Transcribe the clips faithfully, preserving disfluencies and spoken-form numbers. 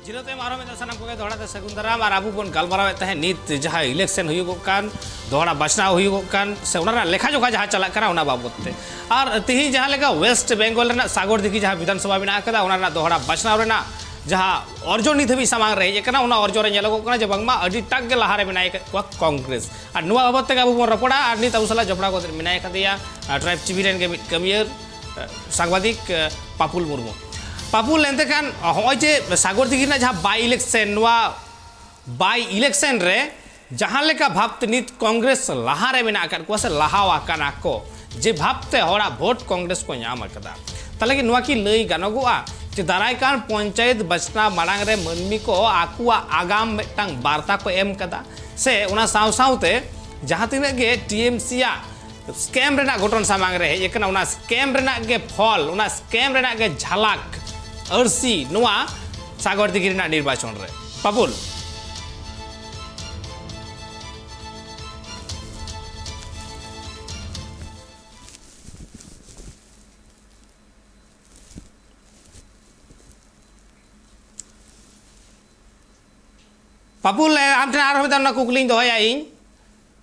ᱡᱤᱨᱟᱹᱣ ᱛᱟᱭᱚᱢ ᱟᱨᱦᱚᱸ ᱢᱤᱫ ᱫᱷᱟᱣ ᱥᱟᱱᱟᱢ ᱠᱚᱜᱮ ᱫᱚᱦᱲᱟ ᱛᱮ ᱥᱟᱹᱜᱩᱱ ᱫᱟᱨᱟᱢ᱾ ᱟᱨ ᱟᱵᱚ ᱵᱚᱱ ᱜᱟᱞᱢᱟᱨᱟᱣᱮᱫ ᱛᱟᱦᱮᱸᱫ ᱱᱤᱛ ᱡᱟᱦᱟᱸ ᱤᱞᱮᱠᱥᱚᱱ ᱦᱩᱭᱩᱜᱚᱜ ᱠᱟᱱ, ᱫᱚᱦᱲᱟ ᱵᱟᱪᱷᱱᱟᱣ ᱦᱩᱭᱩᱜᱚᱜ ᱠᱟᱱ, ᱥᱮ ᱚᱱᱟ ᱨᱮᱱᱟᱜ ᱞᱮᱠᱷᱟ ᱡᱚᱠᱷᱟ ᱡᱟᱦᱟᱸ ᱪᱟᱞᱟᱜ ᱠᱟᱱᱟ, ᱚᱱᱟ ᱵᱟᱵᱚᱛ ᱛᱮ᱾ ᱟᱨ ᱛᱤᱦᱤᱧ ᱡᱟᱦᱟᱸ ᱞᱮᱠᱟ ᱳᱭᱮᱥᱴ ᱵᱮᱝᱜᱚᱞ ᱨᱮᱱᱟᱜ ᱥᱟᱜᱚᱨ ᱫᱤᱜᱷᱤ ᱡᱟᱦᱟᱸ ᱵᱤᱫᱷᱟᱱ ᱥᱚᱵᱷᱟ ᱢᱮᱱᱟᱜ ᱟᱠᱟᱫᱟ, ᱚᱱᱟ ᱨᱮᱱᱟᱜ ᱫᱚᱦᱲᱟ ᱵᱟᱪᱷᱱᱟᱣ ᱨᱮᱱᱟᱜ ᱡᱟᱦᱟᱸ ᱚᱨᱡᱚ ᱱᱤᱛ ᱦᱟᱹᱵᱤᱡ ᱥᱟᱢᱟᱝ ᱨᱮ ᱦᱮᱡ ᱟᱠᱟᱱᱟ, ᱚᱱᱟ ᱚᱨᱡᱚ ᱨᱮ ᱧᱮᱞᱚᱜᱚᱜ ᱠᱟᱱᱟ ᱡᱮ ᱵᱟᱝᱢᱟ ᱟᱹᱰᱤ ᱴᱟᱜ ᱜᱮ ᱞᱟᱦᱟ ᱨᱮ ᱢᱮᱱᱟᱭ ᱟᱠᱟᱫ ᱠᱚᱣᱟ ᱠᱚᱝᱜᱨᱮᱥ᱾ ᱟᱨ ᱱᱚᱣᱟ ᱵᱟᱵᱚᱛ ᱛᱮᱜᱮ ᱟᱵᱚ ᱵᱚᱱ ᱨᱚᱯᱚᱲᱟ᱾ ᱟᱨ ᱱᱤᱛ ᱟᱵᱚ ᱥᱟᱞᱟᱜ ᱡᱚᱯᱲᱟᱣ ᱠᱟᱛᱮ ᱢᱮᱱᱟᱭ ᱟᱠᱟᱫᱮᱭᱟ, ᱟᱨ, ᱴᱨᱟᱭᱤᱵᱽ ᱴᱤᱵᱷᱤ ᱨᱮᱱ ᱜᱮ ᱢᱤᱫ ᱠᱟᱹᱢᱤᱭᱟᱹ, ᱥᱟᱝᱵᱟᱫᱤᱠ, ᱟᱨ, ᱯᱟᱯᱩᱞ ᱢᱩᱨᱢᱩ᱾ ᱯᱟᱯᱩᱞ, ᱮᱱᱛᱮ ᱠᱷᱟᱱ ᱦᱚᱸᱜᱼᱚᱭ ᱡᱮ ᱥᱟᱜᱚᱨ ᱫᱤᱜᱷᱤ ᱨᱮᱱᱟᱜ ᱡᱟᱦᱟᱸ ᱵᱟᱭ ᱤᱞᱮᱠᱥᱚᱱ, ᱱᱚᱣᱟ ᱵᱟᱭ ᱤᱞᱮᱠᱥᱚᱱ ᱨᱮ ᱡᱟᱦᱟᱸ ᱞᱮᱠᱟ ᱵᱷᱟᱵᱽᱛᱮ ᱱᱤᱛ ᱠᱚᱝᱜᱨᱮᱥ ᱞᱟᱦᱟ ᱨᱮ ᱢᱮᱱᱟᱜ ᱟᱠᱟᱫ ᱠᱚᱣᱟ ᱥᱮ ᱞᱟᱦᱟᱣ ᱟᱠᱟᱱᱟ ᱠᱚ, ᱡᱮ ᱵᱷᱟᱵᱽᱛᱮ ᱦᱚᱲᱟᱜ ᱵᱷᱳᱴ ᱠᱚᱝᱜᱨᱮᱥ ᱠᱚ ᱧᱟᱢ ᱟᱠᱟᱫᱟ, ᱛᱟᱦᱚᱞᱮ ᱠᱤ ᱱᱚᱣᱟ ᱠᱤ ᱞᱟᱹᱭ ᱜᱟᱱᱚᱜᱚᱜᱼᱟ ᱡᱮ ᱫᱟᱨᱟᱭ ᱠᱟᱱ ᱯᱚᱧᱪᱟᱭᱮᱛ ᱵᱟᱪᱷᱱᱟᱣ ᱢᱟᱲᱟᱝ ᱨᱮ ᱢᱟᱹᱱᱢᱤ ᱠᱚ ᱟᱠᱚᱣᱟᱜ ᱟᱜᱟᱢ ᱢᱤᱫᱴᱟᱝ ᱵᱟᱨᱛᱟ ᱠᱚ ᱮᱢ ᱠᱟᱫᱟ? ᱥᱮ ᱚᱱᱟ ᱥᱟᱶ ᱥᱟᱶᱛᱮ ᱡᱟᱦᱟᱸ ᱛᱤᱱᱟᱹᱜ ᱜᱮ ᱴᱤ ᱮᱢ ᱥᱤ ᱟᱜ ᱥᱠᱮᱢ ᱨᱮᱱᱟᱜ ᱜᱷᱚᱴᱚᱱ ᱥᱟᱢᱟᱝ ᱨᱮ ᱦᱮᱡ ᱟᱠᱟᱱᱟ, ᱚᱱᱟ ᱥᱠᱮᱢ ᱨᱮᱱᱟᱜ ᱜᱮ ᱯᱷᱚᱞ, ᱚᱱᱟ ᱥᱠᱮᱢ ᱨᱮᱱᱟᱜ ᱜᱮ ᱡᱷᱟᱞᱟᱠ ᱟᱹᱨᱥᱤ ᱱᱚᱣᱟ ᱥᱟᱜᱚᱨ ᱫᱤᱜᱷᱤ ᱨᱮᱱᱟᱜ ᱱᱤᱨᱵᱟᱪᱚᱱ ᱨᱮ? ᱯᱟᱯᱩᱞ᱾ ᱯᱟᱯᱩᱞ, ᱮ, ᱟᱢ ᱴᱷᱮᱱ ᱟᱨᱦᱚᱸ ᱢᱤᱫᱴᱟᱝ ᱚᱱᱟ ᱠᱩᱠᱞᱤᱧ ᱫᱚᱦᱚᱭᱟ ᱤᱧ,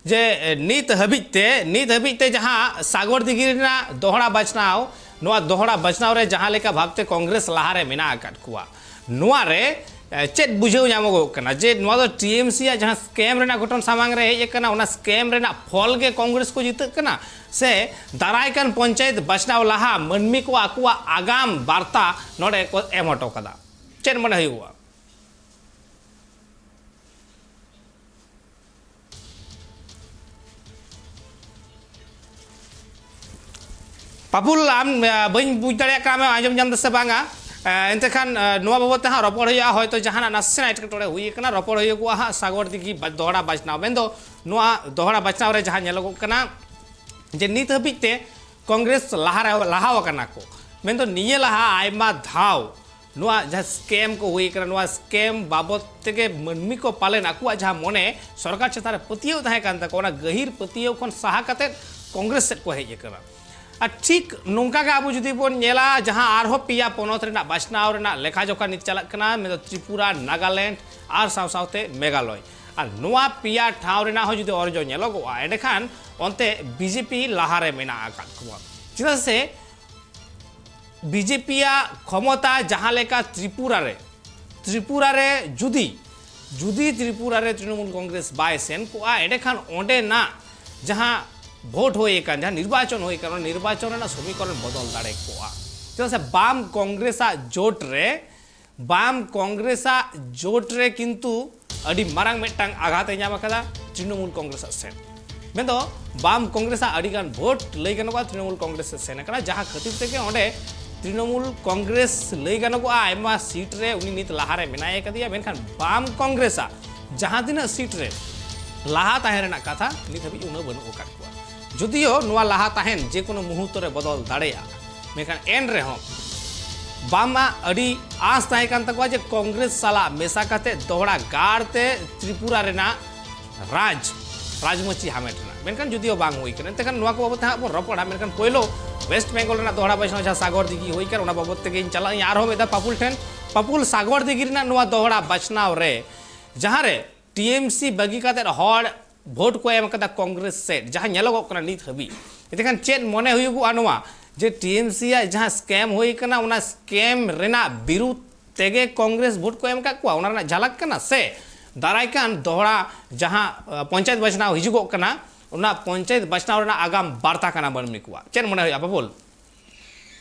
ᱡᱮ, ᱮ, ᱱᱤᱛ ᱦᱟᱹᱵᱤᱡ ᱛᱮ, ᱱᱤᱛ ᱦᱟᱹᱵᱤᱡ ᱛᱮ ᱡᱟᱦᱟᱸ ᱥᱟᱜᱚᱨ ᱫᱤᱜᱷᱤ ᱨᱮᱱᱟᱜ ᱫᱚᱦᱲᱟ ᱵᱟᱪᱷᱱᱟᱣ, ᱱᱚᱣᱟ ᱫᱚᱦᱲᱟ ᱵᱟᱪᱷᱱᱟᱣ ᱨᱮ ᱡᱟᱦᱟᱸ ᱞᱮᱠᱟ ᱵᱷᱟᱵᱽᱛᱮ ᱠᱚᱝᱜᱨᱮᱥ ᱞᱟᱦᱟ ᱨᱮ ᱢᱮᱱᱟᱜ ᱟᱠᱟᱫ ᱠᱚᱣᱟ, ᱱᱚᱣᱟ ᱨᱮ, ᱮ, ᱪᱮᱫ ᱵᱩᱡᱷᱟᱹᱣ ᱧᱟᱢᱚᱜᱚᱜ ᱠᱟᱱᱟ ᱡᱮ ᱱᱚᱣᱟ ᱫᱚ ᱴᱤ ᱮᱢ ᱥᱤ ᱟᱜ ᱡᱟᱦᱟᱸ ᱥᱠᱮᱢ ᱨᱮᱱᱟᱜ ᱜᱷᱚᱴᱚᱱ ᱥᱟᱢᱟᱝ ᱨᱮ ᱦᱮᱡ ᱟᱠᱟᱱᱟ, ᱚᱱᱟ ᱥᱠᱮᱢ ᱨᱮᱱᱟᱜ ᱯᱷᱚᱞ ᱜᱮ ᱠᱚᱝᱜᱨᱮᱥ ᱠᱚ ᱡᱤᱛᱟᱹᱜ ᱠᱟᱱᱟ, ᱥᱮ ᱫᱟᱨᱟᱭ ᱠᱟᱱ ᱯᱚᱧᱪᱟᱭᱮᱛ ᱵᱟᱪᱷᱱᱟᱣ ᱞᱟᱦᱟ ᱢᱟᱹᱱᱢᱤ ᱠᱚ ᱟᱠᱚᱣᱟᱜ ᱟᱜᱟᱢ ᱵᱟᱨᱛᱟ ᱱᱚᱰᱮ ᱠᱚ ᱮᱢ ᱦᱚᱴᱚ ᱠᱟᱫᱟ? ᱪᱮᱫ ᱢᱚᱱᱮ ᱦᱩᱭᱩᱜᱼᱟ? ᱯᱟᱯᱩᱞ, ᱟᱢ, ᱟ, ᱵᱟᱹᱧ ᱵᱩᱡᱽ ᱫᱟᱲᱮᱭᱟᱜ ᱠᱟᱱᱟ, ᱟᱢᱮᱢ ᱟᱸᱡᱚᱢ ᱧᱟᱢ ᱫᱟ ᱥᱮ ᱵᱟᱝᱟ? ᱟ, ᱮᱱᱛᱮ ᱠᱷᱟᱱ, ᱟ, ᱱᱚᱣᱟ ᱵᱟᱵᱚᱫ ᱛᱮ ᱦᱟᱸᱜ ᱨᱚᱯᱚᱲ ᱦᱩᱭᱩᱜᱼᱟ᱾ ᱦᱚᱭᱛᱳ ᱡᱟᱦᱟᱱᱟᱜ ᱱᱟᱥᱮᱱᱟᱜ ᱮᱴᱠᱮᱴᱚᱬᱮ ᱦᱩᱭ ᱟᱠᱟᱱᱟ, ᱨᱚᱯᱚᱲ ᱦᱩᱭᱩᱜᱚᱜᱼᱟ ᱦᱟᱸᱜ ᱥᱟᱜᱚᱨ ᱫᱤᱜᱷᱤ ᱵᱟ-, ᱫᱚᱦᱲᱟ ᱵᱟᱪᱷᱱᱟᱣ, ᱢᱮᱱᱫᱚ ᱱᱚᱣᱟ ᱫᱚᱦᱲᱟ ᱵᱟᱪᱷᱱᱟᱣ ᱨᱮ ᱡᱟᱦᱟᱸ ᱧᱮᱞᱚᱜᱚᱜ ᱠᱟᱱᱟ ᱡᱮ ᱱᱤᱛ ᱦᱟᱹᱵᱤᱡ ᱛᱮ ᱠᱚᱝᱜᱨᱮᱥ ᱞᱟᱦᱟ ᱨᱮ, ᱞᱟᱦᱟᱣ ᱟᱠᱟᱱᱟ ᱠᱚ, ᱢᱮᱱᱫᱚ ᱱᱤᱭᱟᱹ ᱞᱟᱦᱟ ᱟᱭᱢᱟ ᱫᱷᱟᱣ ᱱᱚᱣᱟ ᱡᱟᱦᱟᱸ ᱥᱠᱮᱢ ᱠᱚ ᱦᱩᱭ ᱠᱟᱱᱟ, ᱱᱚᱣᱟ ᱥᱠᱮᱢ ᱵᱟᱵᱚᱫ ᱛᱮᱜᱮ ᱢᱟᱹᱱᱢᱤ ᱠᱚ ᱯᱟᱞᱮᱱ ᱟᱠᱚᱣᱟᱜ ᱡᱟᱦᱟᱸ ᱢᱚᱱᱮ ᱥᱚᱨᱠᱟᱨ ᱪᱮᱛᱟᱱ ᱨᱮ ᱯᱟᱹᱛᱭᱟᱹᱣ ᱛᱟᱦᱮᱸ ᱠᱟᱱ ᱛᱟᱠᱚᱣᱟ, ᱚᱱᱟ ᱜᱟᱹᱦᱤᱨ ᱯᱟᱹᱛᱭᱟᱹᱣ ᱠᱷᱚᱱ ᱥᱟᱦᱟ ᱠᱟᱛᱮᱫ ᱠᱚᱝᱜᱨᱮᱥ ᱥᱮᱫ ᱠᱚ ᱦᱮᱡ ᱟᱠᱟᱱᱟ᱾ ᱟᱨ ᱴᱷᱤᱠ ᱱᱚᱝᱠᱟ ᱜᱮ ᱟᱵᱚ ᱡᱩᱫᱤ ᱵᱚᱱ ᱧᱮᱞᱟ, ᱡᱟᱦᱟᱸ ᱟᱨᱦᱚᱸ ᱯᱮᱭᱟ ᱯᱚᱱᱚᱛ ᱨᱮᱱᱟᱜ ᱵᱟᱪᱷᱱᱟᱣ ᱨᱮᱱᱟᱜ ᱞᱮᱠᱷᱟ ᱡᱚᱠᱷᱟ ᱱᱤᱛ ᱪᱟᱞᱟᱜ ᱠᱟᱱᱟ, ᱢᱮᱱᱫᱚ ᱛᱨᱤᱯᱩᱨᱟ, ᱱᱟᱜᱟᱞᱮᱱᱰ ᱟᱨ ᱥᱟᱶ ᱥᱟᱶᱛᱮ ᱢᱮᱜᱷᱟᱞᱚᱭ᱾ ᱟᱨ ᱱᱚᱣᱟ ᱯᱮᱭᱟ ᱴᱷᱟᱶ ᱨᱮᱱᱟᱜ ᱦᱚᱸ ᱡᱩᱫᱤ ᱚᱨᱡᱚ ᱧᱮᱞᱚᱜᱚᱜᱼᱟ, ᱮᱸᱰᱮᱠᱷᱟᱱ ᱚᱱᱛᱮ ᱵᱤᱡᱮᱯᱤ ᱞᱟᱦᱟᱨᱮ ᱢᱮᱱᱟᱜ ᱟᱠᱟᱫ ᱠᱚᱣᱟ᱾ ᱪᱮᱫᱟᱜ ᱥᱮ ᱵᱤᱡᱮᱯᱤᱭᱟᱜ ᱠᱷᱚᱢᱚᱛᱟ ᱡᱟᱦᱟᱸ ᱞᱮᱠᱟ ᱛᱨᱤᱯᱩᱨᱟ ᱨᱮ, ᱛᱨᱤᱯᱩᱨᱟ ᱨᱮ ᱡᱩᱫᱤ, ᱡᱩᱫᱤ ᱛᱨᱤᱯᱩᱨᱟ ᱨᱮ ᱛᱨᱤᱱᱚᱢᱩᱞ ᱠᱚᱝᱜᱨᱮᱥ ᱵᱟᱭ ᱥᱮᱱ ᱠᱚᱜᱼᱟ, ᱮᱸᱰᱮᱠᱷᱟᱱ ᱚᱸᱰᱮᱱᱟᱜ ᱡᱟᱦᱟᱸ ᱵᱷᱳᱴ ᱦᱩᱭ ᱟᱠᱟᱱ, ᱡᱟᱦᱟᱸ ᱱᱤᱨᱵᱟᱪᱚᱱ ᱦᱩᱭ ᱟᱠᱟᱱ, ᱚᱱᱟ ᱱᱤᱨᱵᱟᱪᱚᱱ ᱨᱮᱱᱟᱜ ᱥᱚᱢᱤᱠᱚᱨᱚᱱ ᱵᱚᱫᱚᱞ ᱫᱟᱲᱮ ᱠᱚᱜᱼᱟ᱾ ᱪᱮᱫᱟᱜ ᱥᱮ ᱵᱟᱢ ᱠᱚᱝᱜᱨᱮᱥᱟᱜ ᱡᱳᱴ ᱨᱮ, ᱵᱟᱢ ᱠᱚᱝᱜᱨᱮᱥᱟᱜ ᱡᱳᱴ ᱨᱮ ᱠᱤᱱᱛᱩ ᱟᱹᱰᱤ ᱢᱟᱨᱟᱝ ᱢᱤᱫᱴᱟᱝ ᱟᱜᱷᱟᱛ ᱮ ᱧᱟᱢ ᱟᱠᱟᱫᱟ ᱛᱨᱤᱱᱚᱢᱩᱞ ᱠᱚᱝᱜᱨᱮᱥᱟᱜ ᱥᱮᱫ᱾ ᱢᱮᱱᱫᱚ ᱵᱟᱢ ᱠᱚᱝᱜᱨᱮᱥᱟᱜ ᱟᱹᱰᱤᱜᱟᱱ ᱵᱷᱳᱴ ᱞᱟᱹᱭ ᱜᱟᱱᱚᱜᱼᱟ ᱛᱨᱤᱱᱚᱢᱩᱞ ᱠᱚᱝᱜᱨᱮᱥ ᱥᱮᱫ ᱥᱮᱱ ᱟᱠᱟᱱᱟ, ᱡᱟᱦᱟᱸ ᱠᱷᱟᱹᱛᱤᱨ ᱛᱮᱜᱮ ᱚᱸᱰᱮ ᱛᱨᱤᱱᱚᱢᱩᱞ ᱠᱚᱝᱜᱨᱮᱥ ᱞᱟᱹᱭ ᱜᱟᱱᱚᱜᱼᱟ ᱟᱭᱢᱟ ᱥᱤᱴ ᱨᱮ ᱩᱱᱤ ᱱᱤᱛ ᱞᱟᱦᱟᱨᱮ ᱢᱮᱱᱟᱭ ᱟᱠᱟᱫᱮᱭᱟ, ᱢᱮᱱᱠᱷᱟᱱ ᱵᱟᱢ ᱠᱚᱝᱜᱨᱮᱥᱟᱜ ᱡᱟᱦᱟᱸ ᱛᱤᱱᱟᱹᱜ ᱥᱤᱴ ᱨᱮ ᱞᱟᱦᱟ ᱛᱟᱦᱮᱸ ᱨᱮᱱᱟᱜ ᱠᱟᱛᱷᱟ ᱱᱤᱛ ᱦᱟᱹᱵᱤᱡ ᱩᱱᱟᱹᱜ ᱵᱟᱹᱱᱩᱜ ᱟᱠᱟᱫ ᱠᱚᱣᱟ᱾ ᱡᱩᱫᱤᱭᱳ ᱱᱚᱣᱟ ᱞᱟᱦᱟ ᱛᱟᱦᱮᱱ ᱡᱮᱠᱳᱱᱳ ᱢᱩᱦᱩᱨᱛᱚ ᱨᱮ ᱵᱚᱫᱚᱞ ᱫᱟᱲᱮᱭᱟᱜᱼᱟ, ᱢᱮᱱᱠᱷᱟᱱ ᱮᱱ ᱨᱮᱦᱚᱸ ᱵᱟᱢᱟᱜ ᱟᱹᱰᱤ ᱟᱸᱥ ᱛᱟᱦᱮᱸ ᱠᱟᱱ ᱛᱟᱠᱚᱣᱟ ᱡᱮ ᱠᱚᱝᱜᱨᱮᱥ ᱥᱟᱞᱟᱜ ᱢᱮᱥᱟ ᱠᱟᱛᱮ ᱫᱚᱦᱲᱟ ᱜᱟᱲ ᱛᱮ ᱛᱨᱤᱯᱩᱨᱟ ᱨᱮᱱᱟᱜ ᱨᱟᱡᱽ, ᱨᱟᱡᱽᱢᱟᱹᱪᱤ ᱦᱟᱢᱮᱴ ᱨᱮᱱᱟᱜ, ᱢᱮᱱᱠᱷᱟᱱ ᱡᱩᱫᱤᱭᱳ ᱵᱟᱝ ᱦᱩᱭ ᱠᱟᱱᱟ᱾ ᱮᱱᱛᱮ ᱠᱷᱟᱱ ᱱᱚᱣᱟ ᱠᱚ ᱵᱟᱵᱚᱛ ᱛᱮ ᱦᱟᱸᱜ ᱵᱚᱱ ᱨᱚᱯᱚᱲᱟ, ᱢᱮᱱᱠᱷᱟᱱ ᱯᱳᱭᱞᱳ ᱳᱭᱮᱥᱴ ᱵᱮᱝᱜᱚᱞ ᱨᱮᱱᱟᱜ ᱫᱚᱦᱲᱟ ᱵᱟᱪᱷᱱᱟᱣ ᱡᱟᱦᱟᱸ ᱥᱟᱜᱚᱨ ᱫᱤᱜᱷᱤ ᱦᱩᱭ ᱠᱟᱱ, ᱚᱱᱟ ᱵᱟᱵᱚᱛ ᱛᱮᱜᱮᱧ ᱪᱟᱞᱟᱜ ᱟᱹᱧ ᱟᱨᱦᱚᱸ ᱢᱤᱫ ᱫᱷᱟᱣ ᱯᱟᱯᱩᱞ ᱴᱷᱮᱱ᱾ ᱯᱟᱯᱩᱞ, ᱥᱟᱜᱚᱨ ᱫᱤᱜᱷᱤ ᱨᱮᱱᱟᱜ ᱱᱚᱣᱟ ᱫᱚᱦᱲᱟ ᱵᱟᱪᱷᱱᱟᱣ ᱨᱮ ᱡᱟᱦᱟᱸ ᱨᱮ ᱴᱤ ᱮᱢ ᱥᱤ ᱵᱟᱹᱜᱤ ᱠᱟᱛᱮ ᱦᱚᱲ ᱵᱷᱳᱴ ᱠᱚ ᱮᱢ ᱟᱠᱟᱫᱟ ᱠᱚᱝᱜᱨᱮᱥ ᱥᱮᱫ, ᱡᱟᱦᱟᱸ ᱧᱮᱞᱚᱜᱚᱜ ᱠᱟᱱᱟ ᱱᱤᱛ ᱦᱟᱹᱵᱤᱡ᱾ ᱮᱱᱛᱮᱠᱷᱟᱱ ᱪᱮᱫ ᱢᱚᱱᱮ ᱦᱩᱭᱩᱜᱚᱜᱼᱟ ᱱᱚᱣᱟ ᱡᱮ ᱴᱤ ᱮᱢ ᱥᱤ ᱟᱜ ᱡᱟᱦᱟᱸ ᱥᱠᱮᱢ ᱦᱩᱭ ᱠᱟᱱᱟ, ᱚᱱᱟ ᱥᱠᱮᱢ ᱨᱮᱱᱟᱜ ᱵᱤᱨᱩᱫᱷ ᱛᱮᱜᱮ ᱠᱚᱝᱜᱨᱮᱥ ᱵᱷᱳᱴ ᱠᱚ ᱮᱢ ᱟᱠᱟᱫ ᱠᱚᱣᱟ, ᱚᱱᱟ ᱨᱮᱱᱟᱜ ᱡᱷᱟᱞᱟᱠ ᱠᱟᱱᱟ, ᱥᱮ ᱫᱟᱨᱟᱭ ᱠᱟᱱ ᱫᱚᱦᱲᱟ ᱡᱟᱦᱟᱸ, ᱟᱸ, ᱯᱚᱧᱪᱟᱭᱮᱛ ᱵᱟᱪᱷᱱᱟᱣ ᱦᱤᱡᱩᱜᱚᱜ ᱠᱟᱱᱟ, ᱚᱱᱟ ᱯᱚᱧᱪᱟᱭᱮᱛ ᱵᱟᱪᱷᱱᱟᱣ ᱨᱮᱱᱟᱜ ᱟᱜᱟᱢ ᱵᱟᱨᱛᱟ ᱠᱟᱱᱟ ᱢᱟᱹᱱᱢᱤ ᱠᱚᱣᱟᱜ? ᱪᱮᱫ ᱢᱚᱱᱮ ᱦᱩᱭᱩᱜᱼᱟ ᱵᱟᱵᱩᱞ?